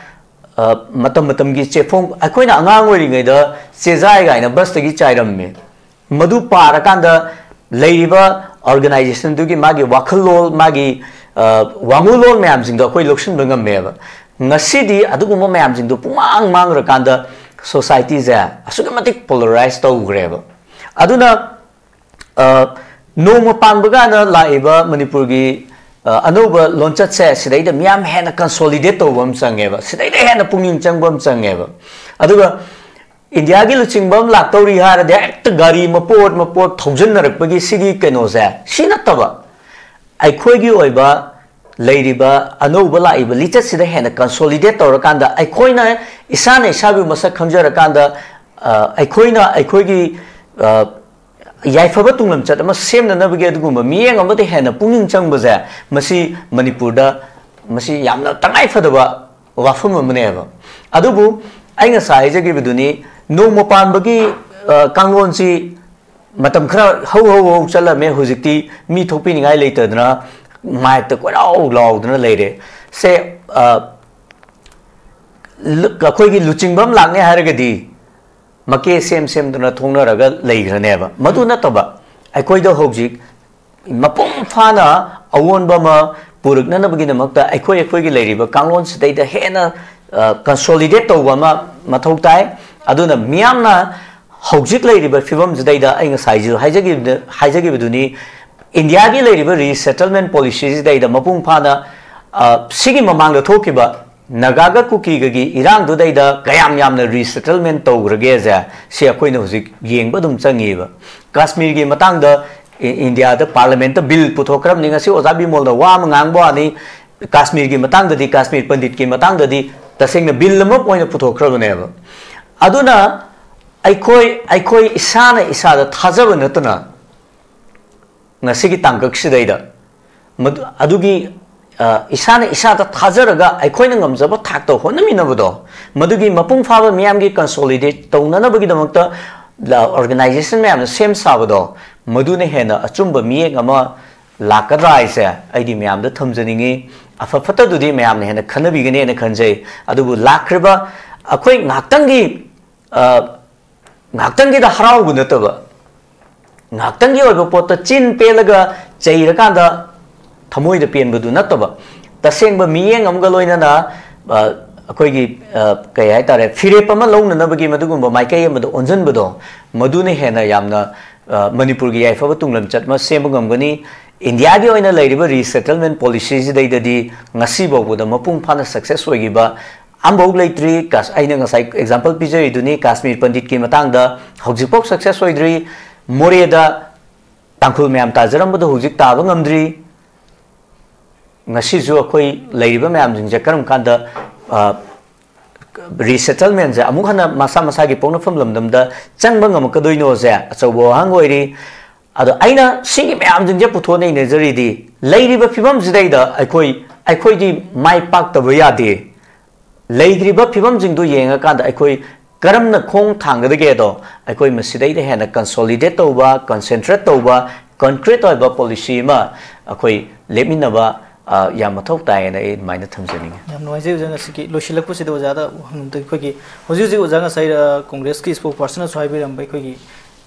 ꯑ, ꯃꯇꯝ ꯃꯇꯝꯒꯤ ꯆꯦꯐꯣꯡ, ꯑꯩꯈꯣꯏꯅ ꯑꯉꯥꯡ ꯑꯣꯏꯔꯤꯉꯩꯗ ꯆꯦꯖꯥꯏ ꯀꯥꯏꯅ ꯕꯁꯇꯒꯤ ꯆꯥꯏꯔꯝꯃꯤ꯫ ꯃꯗꯨ ꯄꯥꯔꯀꯥꯟꯗ ꯂꯩꯔꯤꯕ ꯑꯣꯔꯒꯅꯥꯏꯖꯦꯁꯟꯗꯨꯒꯤ ꯃꯥꯒꯤ ꯋꯥꯈꯜꯂꯣꯟ, ꯃꯥꯒꯤ, ꯑ, ꯋꯥꯉꯨꯂꯣꯟ ꯃꯌꯥꯝꯁꯤꯡꯗꯣ ꯑꯩꯈꯣꯏ ꯂꯧꯁꯤꯟꯕ ꯉꯝꯃꯦꯕ꯫ ꯉꯁꯤꯗꯤ ꯑꯗꯨꯒꯨꯝꯕ ꯃꯌꯥꯝꯁꯤꯡꯗꯣ ꯄꯨꯡꯃꯥꯡ ꯃꯥꯡꯈ꯭ꯔꯀꯥꯟꯗ ꯁꯣꯁꯥꯏꯇꯤꯁꯦ ꯑꯁꯨꯛꯀꯤ ꯃꯇꯤꯛ ꯄꯣꯂꯔꯥꯏꯁ ꯇꯧꯈ꯭ꯔꯦꯕ꯫ ꯑꯗꯨꯅ, ꯑ, ꯅꯣꯡꯃ ꯄꯥꯟꯕ ꯀꯥꯏꯅ ꯂꯥꯛꯏꯕ ꯃꯅꯤꯄꯨꯔꯒꯤ, ꯑ, ꯑꯅꯧꯕ ꯂꯣꯟꯆꯠꯁꯦ ꯁꯤꯗꯩꯗ ꯃꯤꯌꯥꯝ ꯍꯦꯟꯅ ꯀꯟꯁꯣꯂꯤꯗꯦꯠ ꯇꯧꯕ ꯑꯃ ꯆꯪꯉꯦꯕ, ꯁꯤꯗꯩꯗ ꯍꯦꯟꯅ ꯄꯨꯛꯅꯤꯡ ꯆꯪꯕ ꯑꯃ ꯆꯪꯉꯦꯕ꯫ ꯑꯗꯨꯒ ꯏꯟꯗꯤꯌꯥꯒꯤ ꯂꯨꯆꯤꯡꯕ ꯑꯃ ꯂꯥꯛꯇꯧꯔꯤ ꯍꯥꯏꯔꯗꯤ ꯍꯦꯛꯇ ꯒꯥꯔꯤ ꯃꯄꯣꯠ ꯃꯄꯣꯠ ꯊꯧꯖꯤꯟꯅꯔꯛꯄꯒꯤ ꯁꯤꯒꯤ ꯀꯩꯅꯣꯁꯦ, ꯁꯤ ꯅꯠꯇꯕ ꯑꯩꯈꯣꯏꯒꯤ ꯑꯣꯏꯕ ꯂꯩꯔꯤꯕ ꯑꯅꯧꯕ ꯂꯥꯛꯏꯕ ꯂꯤꯆꯠꯁꯤꯗ ꯍꯦꯟꯅ ꯀꯟꯁꯣꯂꯤꯗꯦꯠ ꯇꯧꯔꯀꯥꯟꯗ, ꯑꯩꯈꯣꯏꯅ ꯏꯁꯥꯅ ꯏꯁꯥꯕꯨ ꯃꯁꯛ ꯈꯪꯖꯔꯀꯥꯟꯗ, ꯑ, ꯑꯩꯈꯣꯏꯅ ꯑꯩꯈꯣꯏꯒꯤ, ꯑ, ꯌꯥꯏꯐꯕ ꯇꯨꯡꯂꯝꯆꯠ ꯑꯃ ꯁꯦꯝꯅꯅꯕꯒꯤ ꯑꯗꯨꯒꯨꯝꯕ ꯃꯤꯠꯌꯦꯡ ꯑꯃꯗ ꯍꯦꯟꯅ ꯄꯨꯛꯅꯤꯡ ꯆꯪꯕꯁꯦ, ꯃꯁꯤ ꯃꯅꯤꯄꯨꯔꯗ ꯃꯁꯤ ꯌꯥꯝꯅ ꯇꯉꯥꯏ ꯐꯗꯕ ꯋꯥꯐꯝ ꯑꯃꯅꯦꯕ꯫ ꯑꯗꯨꯕꯨ ꯑꯩ ꯉꯁꯥꯏ ꯍꯥꯏꯖꯈꯤꯕꯗꯨꯅꯤ, ꯅꯣꯡꯃ ꯄꯥꯟꯕꯒꯤ, ꯑ, ꯀꯥꯡꯂꯣꯟꯁꯤ ꯃꯇꯝ ꯈꯔ ꯍꯧ ꯍꯧ ꯍꯧ ꯆꯠꯂꯝꯃꯦ, ꯍꯧꯖꯤꯛꯇꯤ ꯃꯤ ꯊꯣꯛꯄꯤꯅꯤꯡꯉꯥꯏ ꯂꯩꯇꯗꯅ ꯃꯥꯏꯛꯇ ꯀꯣꯏꯂꯥꯎ ꯂꯥꯎꯗꯅ ꯂꯩꯔꯦ꯫ ꯁꯦ, ꯑ, ꯂꯨ-, ꯑꯩꯈꯣꯏꯒꯤ ꯂꯨꯆꯤꯡꯕ ꯑꯃ ꯂꯥꯛꯅꯤ ꯍꯥꯏꯔꯒꯗꯤ ꯃꯀꯦ ꯁꯦꯝ ꯁꯦꯝꯗꯨꯅ ꯊꯣꯛꯅꯔꯒ ꯂꯩꯈ꯭ꯔꯅꯦꯕ꯫ ꯃꯗꯨ ꯅꯠꯇꯕ ꯑꯩꯈꯣꯏꯗ ꯍꯧꯖꯤꯛ ꯃꯄꯨꯡ ꯐꯥꯅ ꯑꯑꯣꯟꯕ ꯑꯃ ꯄꯨꯔꯛꯅꯅꯕꯒꯤꯗꯃꯛꯇ ꯑꯩꯈꯣꯏ ꯑꯩꯈꯣꯏꯒꯤ ꯂꯩꯔꯤꯕ ꯀꯥꯡꯂꯣꯟꯁꯤꯗꯩꯗ ꯍꯦꯟꯅ, ꯑ, ꯀꯟꯁꯣꯂꯤꯗꯦꯠ ꯇꯧꯕ ꯑꯃ ꯃꯊꯧ ꯇꯥꯏ꯫ ꯑꯗꯨꯅ ꯃꯤꯌꯥꯝꯅ ꯍꯧꯖꯤꯛ ꯂꯩꯔꯤꯕ ꯐꯤꯕꯝꯁꯤꯗꯩꯗ ꯑꯩ ꯉꯁꯥꯏꯁꯨ ꯍꯥꯏꯖꯈꯤꯕꯗ-, ꯍꯥꯏꯖꯈꯤꯕꯗꯨꯅꯤ, ꯏꯟꯗꯤꯌꯥꯒꯤ ꯂꯩꯔꯤꯕ ꯔꯤꯁꯦꯇꯜꯃꯦꯟ ꯄꯣꯂꯤꯁꯤꯁꯤꯗꯩꯗ ꯃꯄꯨꯡ ꯐꯥꯅ, ꯑ, ꯁꯤꯒꯤ ꯃꯃꯥꯡꯗ ꯊꯣꯛꯈꯤꯕ ꯅꯥꯒꯥꯒ ꯀꯨꯀꯤꯒꯒꯤ ꯏꯔꯥꯡꯗꯨꯗꯩꯗ ꯀꯌꯥꯝ ꯌꯥꯝꯅ ꯔꯤꯁꯦꯇꯜꯃꯦꯟ ꯇꯧꯈ꯭ꯔꯒꯦꯁꯦ, ꯁꯤ ꯑꯩꯈꯣꯏꯅ ꯍꯧꯖꯤꯛ ꯌꯦꯡꯕ ꯑꯗꯨꯝ ꯆꯪꯉꯤꯕ꯫ ꯀꯥꯁꯃꯤꯔꯒꯤ ꯃꯇꯥꯡꯗ ꯏ-, ꯏꯟꯗꯤꯌꯥꯗ ꯄꯥꯔꯂꯤꯌꯥꯃꯦꯟꯠꯇ ꯕꯤꯜ ꯄꯨꯊꯣꯛꯈ꯭ꯔꯕꯅꯤ꯫ ꯉꯁꯤ ꯑꯣꯖꯥ ꯕꯤꯃꯣꯜꯅ ꯋꯥ ꯑꯃ ꯉꯥꯡꯕ ꯋꯥꯅꯤ, ꯀꯥꯁꯃꯤꯔꯒꯤ ꯃꯇꯥꯡꯗꯗꯤ, ꯀꯥꯁꯃꯤꯔ ꯄꯟꯗꯤꯠꯀꯤ ꯃꯇꯥꯡꯗꯗꯤ ꯇꯁꯦꯡꯅ ꯕꯤꯜ ꯑꯃ ꯑꯣꯏꯅ ꯄꯨꯊꯣꯛꯈ꯭ꯔꯕꯅꯦꯕ꯫ ꯑꯗꯨꯅ ꯑꯩꯈꯣꯏ, ꯑꯩꯈꯣꯏ ꯏꯁꯥꯅ ꯏꯁꯥꯗ ꯊꯥꯖꯕ ꯅꯠꯇꯅ ꯉꯁꯤꯒꯤ ꯇꯥꯡꯀꯛꯁꯤꯗꯩꯗ ꯃꯗꯨ, ꯑꯗꯨꯒꯤ, ꯑ, ꯏꯁꯥꯅ ꯏꯁꯥꯗ ꯊꯥꯖꯔꯒ ꯑꯩꯈꯣꯏꯅ ꯉꯝꯖꯕ ꯊꯥꯛꯇ ꯍꯣꯠꯅꯃꯤꯟꯅꯕꯗꯣ, ꯃꯗꯨꯒꯤ ꯃꯄꯨꯡ ꯐꯥꯕ ꯃꯤꯌꯥꯝꯒꯤ ꯀꯟꯁꯣꯂꯤꯗꯦꯠ ꯇꯧꯅꯅꯕꯒꯤꯗꯃꯛꯇ ꯂ-, ꯑꯣꯔꯒꯅꯥꯏꯖꯦꯁꯟ ꯃꯌꯥꯝꯅ ꯁꯦꯝ ꯁꯥꯕꯗꯣ, ꯃꯗꯨꯅ ꯍꯦꯟꯅ ꯑꯆꯨꯝꯕ ꯃꯤꯠꯌꯦꯡ ꯑꯃ ꯂꯥꯛꯀꯗ꯭ꯔꯥ ꯍꯥꯏꯁꯦ ꯑꯩꯗꯤ ꯃꯌꯥꯝꯗ ꯊꯝꯖꯅꯤꯡꯉꯤ꯫ ꯑꯐ ꯐꯠꯇꯗꯨꯗꯤ ꯃꯌꯥꯝꯅ ꯍꯦꯟꯅ ꯈꯟꯅꯕꯤꯒꯅꯤꯅ ꯈꯟꯖꯩ꯫ ꯑꯗꯨꯕꯨ ꯂꯥꯛꯈ꯭ꯔꯤꯕ ꯑꯩꯈꯣꯏ ꯉꯥꯏꯍꯥꯛꯇꯪꯒꯤ, ꯑ, ꯉꯥꯏꯍꯥꯛꯇꯪꯒꯤꯗ ꯍꯔꯥꯎꯕ ꯅꯠꯇꯕ, ꯉꯥꯏꯍꯥꯛꯇꯪꯒꯤ ꯑꯣꯏꯕ ꯄꯣꯠꯇ ꯆꯤꯟ ꯄꯦꯜꯂꯒ ꯆꯩꯔꯀꯥꯟꯗ ꯊꯃꯣꯏꯗ ꯄꯦꯟꯕꯗꯨ ꯅꯠꯇꯕ, ꯇꯁꯦꯡꯕ ꯃꯤꯠꯌꯦꯡ ꯑꯃꯒ ꯂꯣꯏꯅꯅ, ꯑ, ꯑꯩꯈꯣꯏꯒꯤ, ꯑ, ꯀꯩ ꯍꯥꯏꯇꯥꯔꯦ, ꯐꯤꯔꯦꯞ ꯑꯃ ꯂꯧꯅꯅꯕꯒꯤ ꯃꯗꯨꯒꯨꯝꯕ ꯃꯥꯏꯀꯩ ꯑꯃꯗ ꯑꯣꯟꯁꯤꯟꯕꯗꯣ, ꯃꯗꯨꯅ ꯍꯦꯟꯅ ꯌꯥꯝꯅ, ꯑ, ꯃꯅꯤꯄꯨꯔꯒꯤ ꯌꯥꯏꯐꯕ ꯇꯨꯡꯂꯝꯆꯠ ꯑꯃ ꯁꯦꯝꯕ ꯉꯝꯒꯅꯤ꯫ ꯏꯟꯗꯤꯌꯥꯒꯤ ꯑꯣꯏꯅ ꯂꯩꯔꯤꯕ ꯔꯤꯁꯦꯇꯜꯃꯦꯟ ꯄꯣꯂꯤꯁꯤꯁꯤꯗꯩꯗꯗꯤ ꯉꯁꯤ ꯐꯥꯎꯕꯗ ꯃꯄꯨꯡ ꯐꯥꯅ ꯁꯛꯁꯦꯁ ꯑꯣꯏꯈꯤꯕ ꯑꯝꯐꯥꯎ ꯂꯩꯇ꯭ꯔꯤ꯫ ꯀꯥꯁ-, ꯑꯩꯅ ꯉꯁꯥꯏ example ꯄꯤꯖꯔꯤꯗꯨꯅꯤ, ꯀꯥꯁꯃꯤꯔ ꯄꯟꯗꯤꯠꯀꯤ ꯃꯇꯥꯡꯗ ꯍꯧꯖꯤꯛꯐꯥꯎ success ꯑꯣꯏꯗ꯭ꯔꯤ꯫ ꯃꯣꯔꯦꯗ ꯇꯥꯡꯈꯨꯜ ꯃꯌꯥꯝ ꯇꯥꯖꯔꯝꯕꯗꯣ ꯍꯧꯖꯤꯛ ꯇꯥꯕ ꯉꯝꯗ꯭ꯔꯤ꯫ ꯉꯁꯤꯁꯨ ꯑꯩꯈꯣꯏ ꯂꯩꯔꯤꯕ ꯃꯌꯥꯝꯁꯤꯡꯁꯦ ꯀꯔꯝ ꯀꯥꯟꯗ, ꯑ, resettlement ꯁꯦ ꯑꯃꯨꯛ ꯍꯟꯅ ꯃꯁꯥ ꯃꯁꯥꯒꯤ ꯄꯣꯛꯅꯐꯝ ꯂꯝꯗꯝꯗ ꯆꯪꯕ ꯉꯝꯃꯛꯀꯗꯣꯏꯅꯣꯁꯦ ꯑꯆꯧꯕ ꯋꯥꯍꯪ ꯑꯣꯏꯔꯤ꯫ ꯑꯗꯣ ꯑꯩꯅ ꯁꯤꯒꯤ ꯃꯌꯥꯝꯁꯤꯡꯁꯦ ꯄꯨꯊꯣꯛꯑ ꯅꯩꯅꯖꯔꯤꯗꯤ, ꯂꯩꯔꯤꯕ ꯐꯤꯕꯝꯁꯤꯗꯩꯗ ꯑꯩꯈꯣꯏ, ꯑꯩꯈꯣꯏꯗꯤ ꯃꯥꯏ ꯄꯥꯛꯇꯕ ꯌꯥꯗꯦ꯫ ꯂꯩꯈ꯭ꯔꯤꯕ ꯐꯤꯕꯝꯁꯤꯡꯗꯨ ꯌꯦꯡꯉꯀꯥꯟꯗ ꯑꯩꯈꯣꯏ ꯀꯔꯝꯅ ꯈꯣꯡ ꯊꯥꯡꯒꯗꯒꯦꯗꯣ, ꯑꯩꯈꯣꯏ ꯃꯁꯤꯗꯩꯗ ꯍꯦꯟꯅ consolidate ꯇꯧꯕ, concentrate ꯇꯧꯕ, concrete ꯑꯣꯏꯕ policy ꯑꯃ ꯑꯩꯈꯣꯏ ꯂꯦꯞꯃꯤꯟꯅꯕ, ꯑ, ꯌꯥꯝ ꯃꯊꯧ ꯇꯥꯏꯌꯦꯅ ꯑꯩ ꯑꯗꯨꯃꯥꯏꯅ ꯊꯝꯖꯅꯤꯡꯉꯤ꯫ ꯌꯥꯝ ꯅꯨꯡꯉꯥꯏꯖꯩ ꯑꯣꯖꯥ, ꯉꯁꯤꯒꯤ ꯂꯣꯏꯁꯤꯜꯂꯛꯄꯁꯤꯗ ꯑꯣꯖꯥꯗ ꯍꯪꯕꯗ, ꯑꯩꯈꯣꯏꯒꯤ ꯍꯧꯖꯤꯛ ꯍꯧꯖꯤꯛ ꯑꯣꯖꯥ ꯉꯁꯥꯏ, ꯑ, ꯀꯣꯡꯒ꯭ꯔꯦꯁꯀꯤ spokesperson ꯅꯁꯨ ꯍꯥꯏꯕꯤꯔꯝꯕ, ꯑꯩꯈꯣꯏꯒꯤ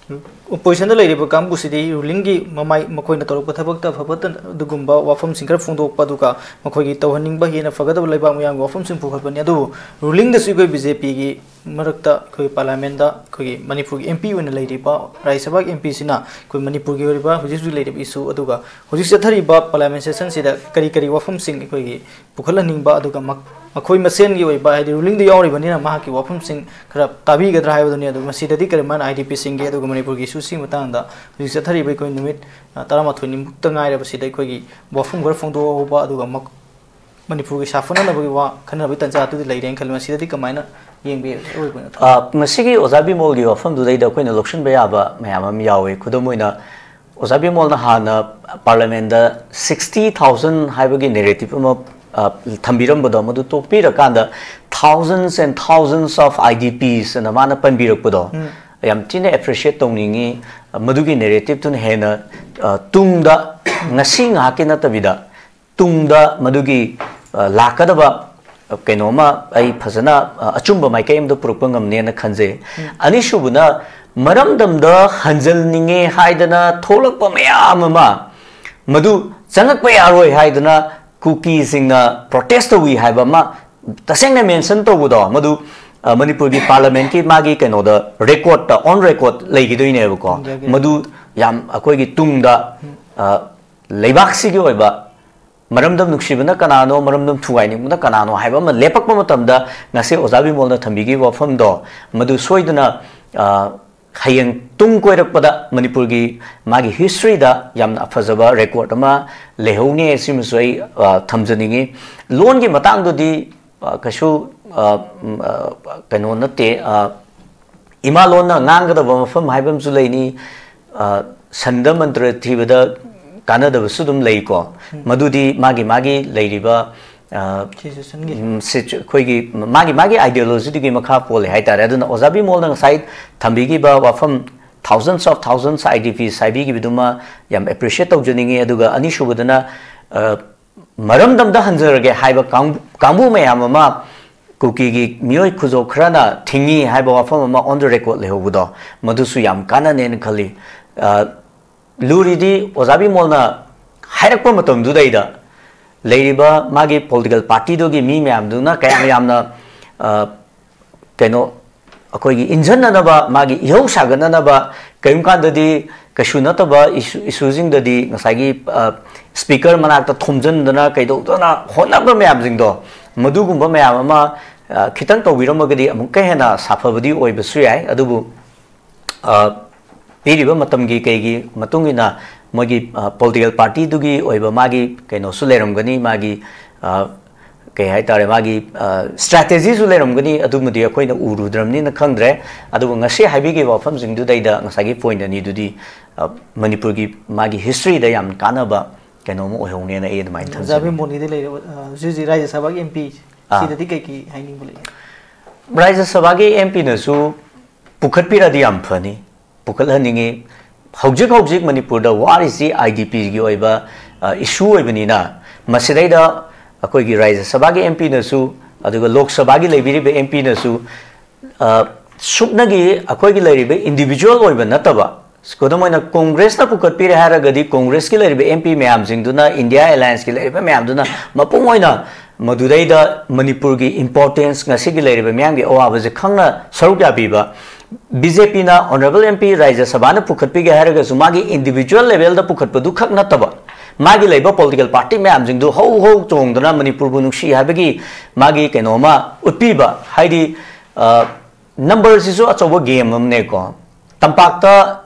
opposition ꯗ ꯂꯩꯔꯤꯕ ꯀꯥꯡꯕꯨꯁꯤꯗꯤ ruling ꯒꯤ ꯃꯃꯥꯏ, ꯃꯈꯣꯏꯅ ꯇꯧꯔꯛꯄ ꯊꯕꯛꯇ ꯑꯐ ꯐꯠꯇ ꯑꯗꯨꯒꯨꯝꯕ ꯋꯥꯐꯝꯁꯤꯡ ꯈꯔ ꯐꯣꯡꯗꯣꯛꯄ, ꯑꯗꯨꯒ ꯃꯈꯣꯏꯒꯤ ꯇꯧꯍꯟꯅꯤꯡꯕ ꯍꯦꯟꯅ ꯐꯒꯗꯕ ꯂꯩꯕꯥꯛ ꯃꯤꯌꯥꯝꯒꯤ ꯋꯥꯐꯝꯁꯤꯡ ꯄꯨꯈꯠꯄꯅꯤ꯫ ꯑꯗꯨꯕꯨ ruling ꯗꯁꯨ ꯑꯩꯈꯣꯏ B J P ꯒꯤ ꯃꯔꯛꯇ ꯑꯩꯈꯣꯏ parliament ꯗ ꯑꯩꯈꯣꯏꯒꯤ ꯃꯅꯤꯄꯨꯔꯒꯤ M P ꯑꯣꯏꯅ ꯂꯩꯔꯤꯕ, ꯔꯥꯖ꯭ꯌ ꯁꯚꯥꯒꯤ M P ꯁꯤꯅ ꯑꯩꯈꯣꯏ ꯃꯅꯤꯄꯨꯔꯒꯤ ꯑꯣꯏꯔꯤꯕ ꯍꯧꯖꯤꯛ ꯍꯧꯖꯤꯛ ꯂꯩꯔꯤꯕ issue, ꯑꯗꯨꯒ ꯍꯧꯖꯤꯛ ꯆꯠꯊꯔꯤꯕ parliament session ꯁꯤꯗ ꯀꯔꯤ ꯀꯔꯤ ꯋꯥꯐꯝꯁꯤꯡ ꯑꯩꯈꯣꯏꯒꯤ ꯄꯨꯈꯠꯍꯟꯅꯤꯡꯕ, ꯑꯗꯨꯒ ꯃꯛ-, ꯃꯈꯣꯏ ꯃꯁꯦꯟꯒꯤ ꯑꯣꯏꯕ, ꯍꯥꯏꯗꯤ ruling ꯗ ꯌꯥꯎꯔꯤꯕꯅꯤꯅ ꯃꯍꯥꯛꯀꯤ ꯋꯥꯐꯝꯁꯤꯡ ꯈꯔ ꯇꯥꯕꯤꯒꯗ꯭ꯔꯥ ꯍꯥꯏꯕꯗꯨꯅꯤ꯫ ꯑꯗꯨ ꯃꯁꯤꯗꯗꯤ ꯀꯔꯝꯍꯥꯏꯅ I D P ꯁꯤꯡꯒꯤ, ꯑꯗꯨꯒ ꯃꯅꯤꯄꯨꯔꯒꯤ issue ꯁꯤꯒꯤ ꯃꯇꯥꯡꯗ ꯍꯧꯖꯤꯛ ꯆꯠꯊꯔꯤꯕ ꯑꯩꯈꯣꯏ ꯅꯨꯃꯤꯠ, ꯑ, ꯇꯔꯥꯃꯥꯊꯣꯏꯅꯤꯃꯨꯛꯇ ꯉꯥꯏꯔꯕꯁꯤꯗ ꯑꯩꯈꯣꯏꯒꯤ ꯋꯥꯐꯝ ꯈꯔ ꯐꯣꯡꯗꯣꯛꯍꯧꯕ, ꯑꯗꯨꯒ ꯃꯛ-, ꯃꯅꯤꯄꯨꯔꯒꯤ ꯁꯥꯐꯨꯅꯅꯕꯒꯤ ꯋꯥ ꯈꯟꯅꯅꯕꯒꯤ ꯇꯥꯟꯖꯥ ꯑꯗꯨꯗꯤ ꯂꯩꯔꯦꯅ ꯈꯜꯂꯤ꯫ ꯃꯁꯤꯗꯗꯤ ꯀꯃꯥꯏꯅ ꯌꯦꯡꯕꯤ, ꯑꯔꯣꯏꯕ ꯑꯣꯏꯅ? ꯑ, ꯃꯁꯤꯒꯤ ꯑꯣꯖꯥ ꯕꯤꯃꯣꯜꯒꯤ ꯋꯥꯐꯝꯗꯨꯗꯩꯗ ꯑꯩꯈꯣꯏꯅ ꯂꯧꯁꯤꯟꯕ ꯌꯥꯕ ꯃꯌꯥꯝ ꯑꯃ ꯌꯥꯎꯋꯤ꯫ ꯈꯨꯗꯝ ꯑꯣꯏꯅ, ꯑꯣꯖꯥ ꯕꯤꯃꯣꯜꯅ ꯍꯥꯟꯅ parliament ꯗ sixty thousand ꯍꯥꯏꯕꯒꯤ narrative ꯑꯃ, ꯑ, ꯊꯝꯕꯤꯔꯝꯕꯗꯣ, ꯃꯗꯨ ꯇꯣꯛꯄꯤꯔꯀꯥꯟꯗ thousands and thousands of I D Ps ꯑꯅ ꯃꯥꯅ ꯄꯟꯕꯤꯔꯛꯄꯗꯣ, ꯎꯝ꯫ ꯌꯥꯝ ꯊꯤꯅ appreciate ꯇꯧꯅꯤꯡꯉꯤ꯫ ꯃꯗꯨꯒꯤ narrative ꯇꯨꯅ ꯍꯦꯟꯅ, ꯑ, ꯇꯨꯡꯗ, ꯉꯁꯤ ꯉꯥꯏꯍꯥꯛꯀꯤ ꯅꯠꯇꯕꯤꯗ, ꯇꯨꯡꯗ ꯃꯗꯨꯒꯤ, ꯑ, ꯂꯥꯛꯀꯗꯕ, ꯑ, ꯀꯩꯅꯣꯝꯃ ꯑꯩ ꯐꯖꯅ, ꯑ, ꯑꯆꯨꯝꯕ ꯃꯥꯏꯀꯩ ꯑꯃꯗ ꯄꯨꯔꯛꯄ ꯉꯝꯅꯦꯅ ꯈꯟꯖꯩ꯫ ꯎꯝ꯫ ꯑꯅꯤꯁꯨꯕꯅ, ꯃꯔꯝꯗꯝꯗ ꯍꯟꯖꯤꯟꯅꯤꯡꯉꯦ ꯍꯥꯏꯗꯅ ꯊꯣꯛꯂꯛꯄ ꯃꯌꯥꯝ ꯑꯃ, ꯃꯗꯨ ꯆꯪꯉꯛꯄ ꯌꯥꯔꯣꯏ ꯍꯥꯏꯗꯅ ꯀꯨꯀꯤꯁꯤꯡꯅ protest ꯇꯧꯏ ꯍꯥꯏꯕ ꯑꯃ ꯇꯁꯦꯡꯅ mention ꯇꯧꯕꯗꯣ, ꯃꯗꯨ, ꯑ, ꯃꯅꯤꯄꯨꯔꯒꯤ parliament ꯀꯤ ꯃꯥꯒꯤ ꯀꯩꯅꯣꯗ, record ꯇ, on record ꯂꯩꯈꯤꯗꯣꯏꯅꯦꯕꯀꯣ꯫ ꯎꯝ, ꯌꯥꯒꯦ꯫ ꯃꯗꯨ ꯌꯥꯝ ꯑꯩꯈꯣꯏꯒꯤ ꯇꯨꯡꯗ, ꯎꯝ꯫ ꯑ, ꯂꯩꯕꯥꯛꯁꯤꯒꯤ ꯑꯣꯏꯕ ꯃꯔꯝꯗꯝ ꯅꯨꯡꯁꯤꯕꯅ ꯀꯅꯥꯅꯣ, ꯃꯔꯝꯗꯝ ꯊꯨꯒꯥꯏꯅꯤꯡꯕꯅ ꯀꯅꯥꯅꯣ ꯍꯥꯏꯕ ꯑꯃ ꯂꯦꯞꯄꯛꯄ ꯃꯇꯝꯗ, ꯉꯁꯤ ꯑꯣꯖꯥ ꯕꯤꯃꯣꯜꯅ ꯊꯝꯕꯤꯈꯤꯕ ꯋꯥꯐꯝꯗꯣ, ꯃꯗꯨ ꯁꯣꯏꯗꯅ, ꯑ, ꯍꯌꯦꯡ ꯇꯨꯡ ꯀꯣꯏꯔꯛꯄꯗ ꯃꯅꯤꯄꯨꯔꯒꯤ ꯃꯥꯒꯤ historyꯗ ꯌꯥꯝꯅ ꯐꯖꯕ record ꯑꯃ ꯂꯩꯍꯧꯅꯤ꯫ ꯁꯤꯃꯁꯨ ꯑꯩ, ꯑ, ꯊꯝꯖꯅꯤꯡꯉꯤ꯫ ꯂꯣꯟꯒꯤ ꯃꯇꯥꯡꯗꯨꯗꯤ, ꯑ, ꯀꯩꯁꯨ, ꯑ, ꯎꯝ, ꯑ, ꯀꯩꯅꯣ ꯅꯠꯇꯦ, ꯑ, ꯏꯃꯥ ꯂꯣꯟꯅ ꯉꯥꯡꯒꯗꯕ ꯃꯐꯝ ꯍꯥꯏꯕ ꯑꯃꯁꯨ ꯂꯩꯅꯤ꯫ ꯑ, ꯁꯟꯗ ꯃꯟꯇ꯭ꯔ ꯊꯤꯕꯗ ꯀꯥꯟꯅꯗꯕꯁꯨ ꯑꯗꯨꯝ ꯂꯩꯀꯣ꯫ ꯃꯗꯨꯗꯤ ꯃꯥꯒꯤ ꯃꯥꯒꯤ ꯂꯩꯔꯤꯕ, ꯑ, Situationꯒꯤ꯫ ꯎꯝ, situ-, ꯑꯩꯈꯣꯏꯒꯤ ꯃꯥꯒꯤ ꯃꯥꯒꯤ ideologyꯗꯨꯒꯤ ꯃꯈꯥ ꯄꯣꯜꯂꯦ ꯍꯥꯏꯇꯥꯔꯦ꯫ ꯑꯗꯨꯅ ꯑꯣꯖꯥ ꯕꯤꯃꯣꯜꯅ ꯉꯁꯥꯏ ꯊꯝꯕꯤꯈꯤꯕ ꯋꯥꯐꯝ, thousands of thousands I D Ps ꯍꯥꯏꯕꯤꯈꯤꯕꯗꯨꯃ ꯌꯥꯝ appreciate ꯇꯧꯖꯅꯤꯡꯉꯤ꯫ ꯑꯗꯨꯒ ꯑꯅꯤꯁꯨꯕꯗꯅ, ꯑ, ꯃꯔꯝꯗꯝꯗ ꯍꯟꯖꯔꯒꯦ ꯍꯥꯏꯕ ꯀꯥꯡꯕꯨ, ꯀꯥꯡꯕꯨ ꯃꯌꯥꯝ ꯑꯃ, ꯀꯨꯀꯤꯒꯤ ꯃꯤꯑꯣꯏ ꯈꯨꯖꯧ ꯈꯔꯅ ꯊꯤꯡꯉꯤ ꯍꯥꯏꯕ ꯋꯥꯐꯝ ꯑꯃ on the record ꯂꯩꯍꯧꯕꯗꯣ, ꯃꯗꯨꯁꯨ ꯌꯥꯝ ꯀꯥꯟꯅꯅꯦꯅ ꯈꯜꯂꯤ꯫ ꯑ, ꯂꯨꯔꯤꯗꯤ ꯑꯣꯖꯥ ꯕꯤꯃꯣꯜꯅ ꯍꯥꯏꯔꯛꯄ ꯃꯇꯝꯗꯨꯗꯩꯗ ꯂꯩꯔꯤꯕ ꯃꯥꯒꯤ political partyꯗꯨꯒꯤ ꯃꯤ ꯃꯌꯥꯝꯗꯨꯅ ꯀꯌꯥꯝ ꯌꯥꯝꯅ, ꯑ, ꯀꯩꯅꯣ, ꯑꯩꯈꯣꯏꯒꯤ ꯏꯟꯖꯟꯅꯅꯕ, ꯃꯥꯒꯤ ꯏꯍꯧ ꯁꯥꯒꯠꯅꯅꯕ, ꯀꯔꯤꯒꯨꯝꯕ ꯀꯥꯟꯗꯗꯤ ꯀꯩꯁꯨ ꯅꯠꯇꯕ issue, issueꯁꯤꯡꯗꯗꯤ ꯉꯁꯥꯏꯒꯤ, ꯑ, speaker ꯃꯅꯥꯛꯇ ꯊꯣꯝꯖꯤꯟꯗꯅ ꯀꯩꯗꯧꯗꯅ ꯍꯣꯠꯅꯕ ꯃꯌꯥꯝꯁꯤꯡꯗꯣ, ꯃꯗꯨꯒꯨꯝꯕ ꯃꯌꯥꯝ ꯑꯃ, ꯑ, ꯈꯤꯇꯪ ꯇꯧꯕꯤꯔꯝꯃꯒꯗꯤ ꯑꯃꯨꯛꯀ ꯍꯦꯟꯅ ꯁꯥꯐꯕꯗꯤ ꯑꯣꯏꯕꯁꯨ ꯌꯥꯏ꯫ ꯑꯗꯨꯕꯨ, ꯑ, ꯄꯤꯔꯤꯕ ꯃꯇꯝꯒꯤ ꯀꯩꯒꯤ ꯃꯇꯨꯡ ꯏꯟꯅ ꯃꯣꯏꯒꯤ, ꯑ, political partyꯗꯨꯒꯤ ꯑꯣꯏꯕ ꯃꯥꯒꯤ ꯀꯩꯅꯣꯁꯨ ꯂꯩꯔꯝꯒꯅꯤ, ꯃꯥꯒꯤ, ꯑ, ꯀꯩ ꯍꯥꯏꯇꯥꯔꯦ, ꯃꯥꯒꯤ, ꯑ, strategyꯁꯨ ꯂꯩꯔꯝꯒꯅꯤ꯫ ꯑꯗꯨꯃꯗꯤ ꯑꯩꯈꯣꯏꯅ ꯎꯔꯨꯗ꯭ꯔꯕꯅꯤꯅ ꯈꯪꯗ꯭ꯔꯦ꯫ ꯑꯗꯨꯕꯨ ꯉꯁꯤ ꯍꯥꯏꯕꯤꯈꯤꯕ ꯋꯥꯐꯝꯁꯤꯡꯗꯨꯗꯩꯗ ꯉꯁꯥꯏꯒꯤ point ꯑꯅꯤꯗꯨꯗꯤ, ꯑ, ꯃꯅꯤꯄꯨꯔꯒꯤ ꯃꯥꯒꯤ historyꯗ ꯌꯥꯝ ꯀꯥꯟꯅꯕ ꯀꯩꯅꯣ ꯑꯃ ꯑꯣꯏꯍꯧꯅꯦꯅ ꯑꯩ ꯑꯗꯨꯃꯥꯏꯅ ꯑꯣꯖꯥ ꯊꯝꯖꯅꯤꯡꯉꯤ꯫ ꯕꯤꯃꯣꯜꯒꯤꯗ ꯂꯩꯔꯤꯕ, ꯑ, ꯍꯧꯖꯤꯛ ꯍꯧꯖꯤꯛ ꯔꯥꯖ꯭ꯌ ꯁꯚꯥꯒꯤ MP ꯑꯥ꯫ ꯁꯤꯗꯗꯤ ꯀꯩ ꯀꯩ ꯍꯥꯏꯅꯤꯡꯕ ꯂꯩ? ꯔꯥꯖ꯭ꯌ ꯁꯚꯥꯒꯤ M Pꯅꯁꯨ ꯄꯨꯈꯠꯄꯤꯔꯗꯤ ꯌꯥꯝ ꯐꯅꯤ, ꯄꯨꯈꯠꯍꯟꯅꯤꯡꯉꯤ꯫ ꯍꯧꯖꯤꯛ ꯍꯧꯖꯤꯛ ꯃꯅꯤꯄꯨꯔꯗ ꯋꯥꯔꯤꯁꯤ I D Pꯒꯤ ꯑꯣꯏꯕ, ꯑ, issue ꯑꯣꯏꯕꯅꯤꯅ, ꯃꯁꯤꯗꯩꯗ ꯑꯩꯈꯣꯏꯒꯤ ꯔꯥꯖ꯭ꯌ ꯁꯚꯥꯒꯤ M Pꯅꯁꯨ, ꯑꯗꯨꯒ ꯂꯣꯛ ꯁꯚꯥꯒꯤ ꯂꯩꯕꯤꯔꯤꯕ M Pꯅꯁꯨ, ꯑ, ꯁꯨꯞꯅꯒꯤ ꯑꯩꯈꯣꯏꯒꯤ ꯂꯩꯔꯤꯕ individual ꯑꯣꯏꯕ ꯅꯠꯇꯕ, ꯈꯨꯗꯝ ꯑꯣꯏꯅ ꯀꯣꯡꯒ꯭ꯔꯦꯁꯅ ꯄꯨꯈꯠꯄꯤꯔꯦ ꯍꯥꯏꯔꯒꯗꯤ, ꯀꯣꯡꯒ꯭ꯔꯦꯁꯀꯤ ꯂꯩꯔꯤꯕ M P ꯃꯌꯥꯝꯁꯤꯡꯗꯨꯅ, India Allianceꯀꯤ ꯂꯩꯔꯤꯕ ꯃꯌꯥꯝꯗꯨꯅ ꯃꯄꯨꯡ ꯑꯣꯏꯅ ꯃꯗꯨꯗꯩꯗ ꯃꯅꯤꯄꯨꯔꯒꯤ importance, ꯉꯁꯤꯒꯤ ꯂꯩꯔꯤꯕ ꯃꯤꯌꯥꯝꯒꯤ ꯑꯋꯥꯕꯁꯦ ꯈꯪꯅ ꯁꯔꯨꯛ ꯌꯥꯕꯤꯕ꯫ BJPꯅ honourable M P ꯔꯥꯖ꯭ꯌ ꯁꯚꯥꯅ ꯄꯨꯈꯠꯄꯤꯒꯦ ꯍꯥꯏꯔꯒꯁꯨ, ꯃꯥꯒꯤ individual levelꯗ ꯄꯨꯈꯠꯄꯗꯨ ꯈꯛ ꯅꯠꯇꯕ, ꯃꯥꯒꯤ ꯂꯩꯕ ꯄꯣꯂꯤꯇꯤꯀꯦꯜ ꯄꯥꯔꯇꯤ ꯃꯌꯥꯝꯁꯤꯡꯗꯨ ꯍꯧ ꯍꯧ ꯆꯣꯡꯗꯨꯅ ꯃꯅꯤꯄꯨꯔꯕꯨ ꯅꯨꯡꯁꯤ ꯍꯥꯏꯕꯒꯤ ꯃꯥꯒꯤ ꯀꯩꯅꯣꯃ ꯎꯠꯄꯤꯕ ꯍꯥꯏꯗꯤ, ꯅꯝꯕꯔꯁꯤꯁꯨ ꯑꯆꯧꯕ ꯒꯦꯝ ꯑꯃꯅꯦꯀꯣ꯫ ꯇꯝꯄꯥꯛꯇ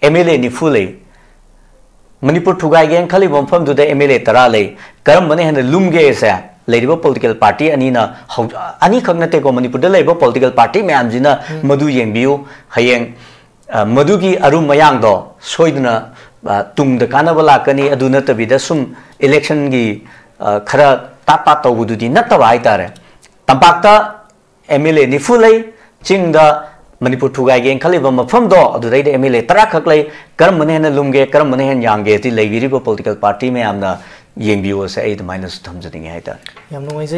ꯑꯦꯝ ꯑꯦꯜ ꯑꯦ ꯅꯤꯐꯨ ꯂꯩ꯫ ꯃꯅꯤꯄꯨꯔ ꯊꯨꯒꯥꯏꯒꯦꯅ ꯈꯜꯂꯤꯕ ꯃꯐꯝꯗꯨꯗ ꯑꯦꯝ ꯑꯦꯜ ꯑꯦ ꯇꯔꯥ ꯂꯩ꯫ ꯀꯔꯝꯕꯅ ꯍꯦꯟꯅ ꯂꯨꯝꯒꯦꯁꯦ ꯂꯩꯔꯤꯕ ꯄꯣꯂꯤꯇꯤꯀꯦꯜ ꯄꯥꯔꯇꯤ ꯑꯅꯤꯅ ꯍꯧ-, ꯑꯅꯤꯈꯛ ꯅꯠꯇꯦꯀꯣ, ꯃꯅꯤꯄꯨꯔꯗ ꯂꯩꯔꯤꯕ ꯄꯣꯂꯤꯇꯤꯀꯦꯜ ꯄꯥꯔꯇꯤ ꯃꯌꯥꯝꯁꯤꯅ ꯃꯗꯨ ꯌꯦꯡꯕꯤꯌꯨ꯫ ꯍꯌꯦꯡ, ꯑ, ꯃꯗꯨꯒꯤ ꯑꯔꯨꯝ ꯑꯌꯥꯡꯗꯣ ꯁꯣꯏꯗꯅ, ꯑ, ꯇꯨꯡꯗ ꯀꯥꯟꯅꯕ ꯂꯥꯛꯀꯅꯤ꯫ ꯑꯗꯨ ꯅꯠꯇꯕꯤꯗ ꯁꯨꯝ ꯏꯂꯦꯛꯁꯟꯒꯤ, ꯑ, ꯈꯔ ꯇꯥꯠ ꯄꯥꯠ ꯇꯧꯕꯗꯨꯗꯤ ꯅꯠꯇꯕ ꯍꯥꯏꯇꯥꯔꯦ꯫ ꯇꯝꯄꯥꯛꯇ ꯑꯦꯝ ꯑꯦꯜ ꯑꯦ ꯅꯤꯐꯨ ꯂꯩ, ꯆꯤꯡꯗ ꯃꯅꯤꯄꯨꯔ ꯊꯨꯒꯥꯏꯒꯦꯅ ꯈꯜꯂꯤꯕ ꯃꯐꯝꯗꯣ ꯑꯗꯨꯗꯩꯗ ꯑꯦꯝ ꯑꯦꯜ ꯑꯦ ꯇꯔꯥ ꯈꯛ ꯂꯩ꯫ ꯀꯔꯝꯕꯅ ꯍꯦꯟꯅ ꯂꯨꯝꯒꯦ, ꯀꯔꯝꯕꯅ ꯍꯦꯟꯅ ꯌꯥꯝꯒꯦ ꯁꯤ ꯂꯩꯕꯤꯔꯤꯕ ꯄꯣꯂꯤꯇꯤꯀꯦꯜ ꯄꯥꯔꯇꯤ ꯃꯌꯥꯝꯅ ꯌꯦꯡꯕꯤꯌꯨ ꯑꯁꯦ ꯑꯩ ꯑꯗꯨꯃꯥꯏꯅꯁꯨ ꯊꯝꯖꯅꯤꯡꯉꯦ ꯍꯥꯏꯇꯥꯔꯦ꯫ ꯌꯥꯝ ꯅꯨꯡꯉꯥꯏꯖꯩ꯫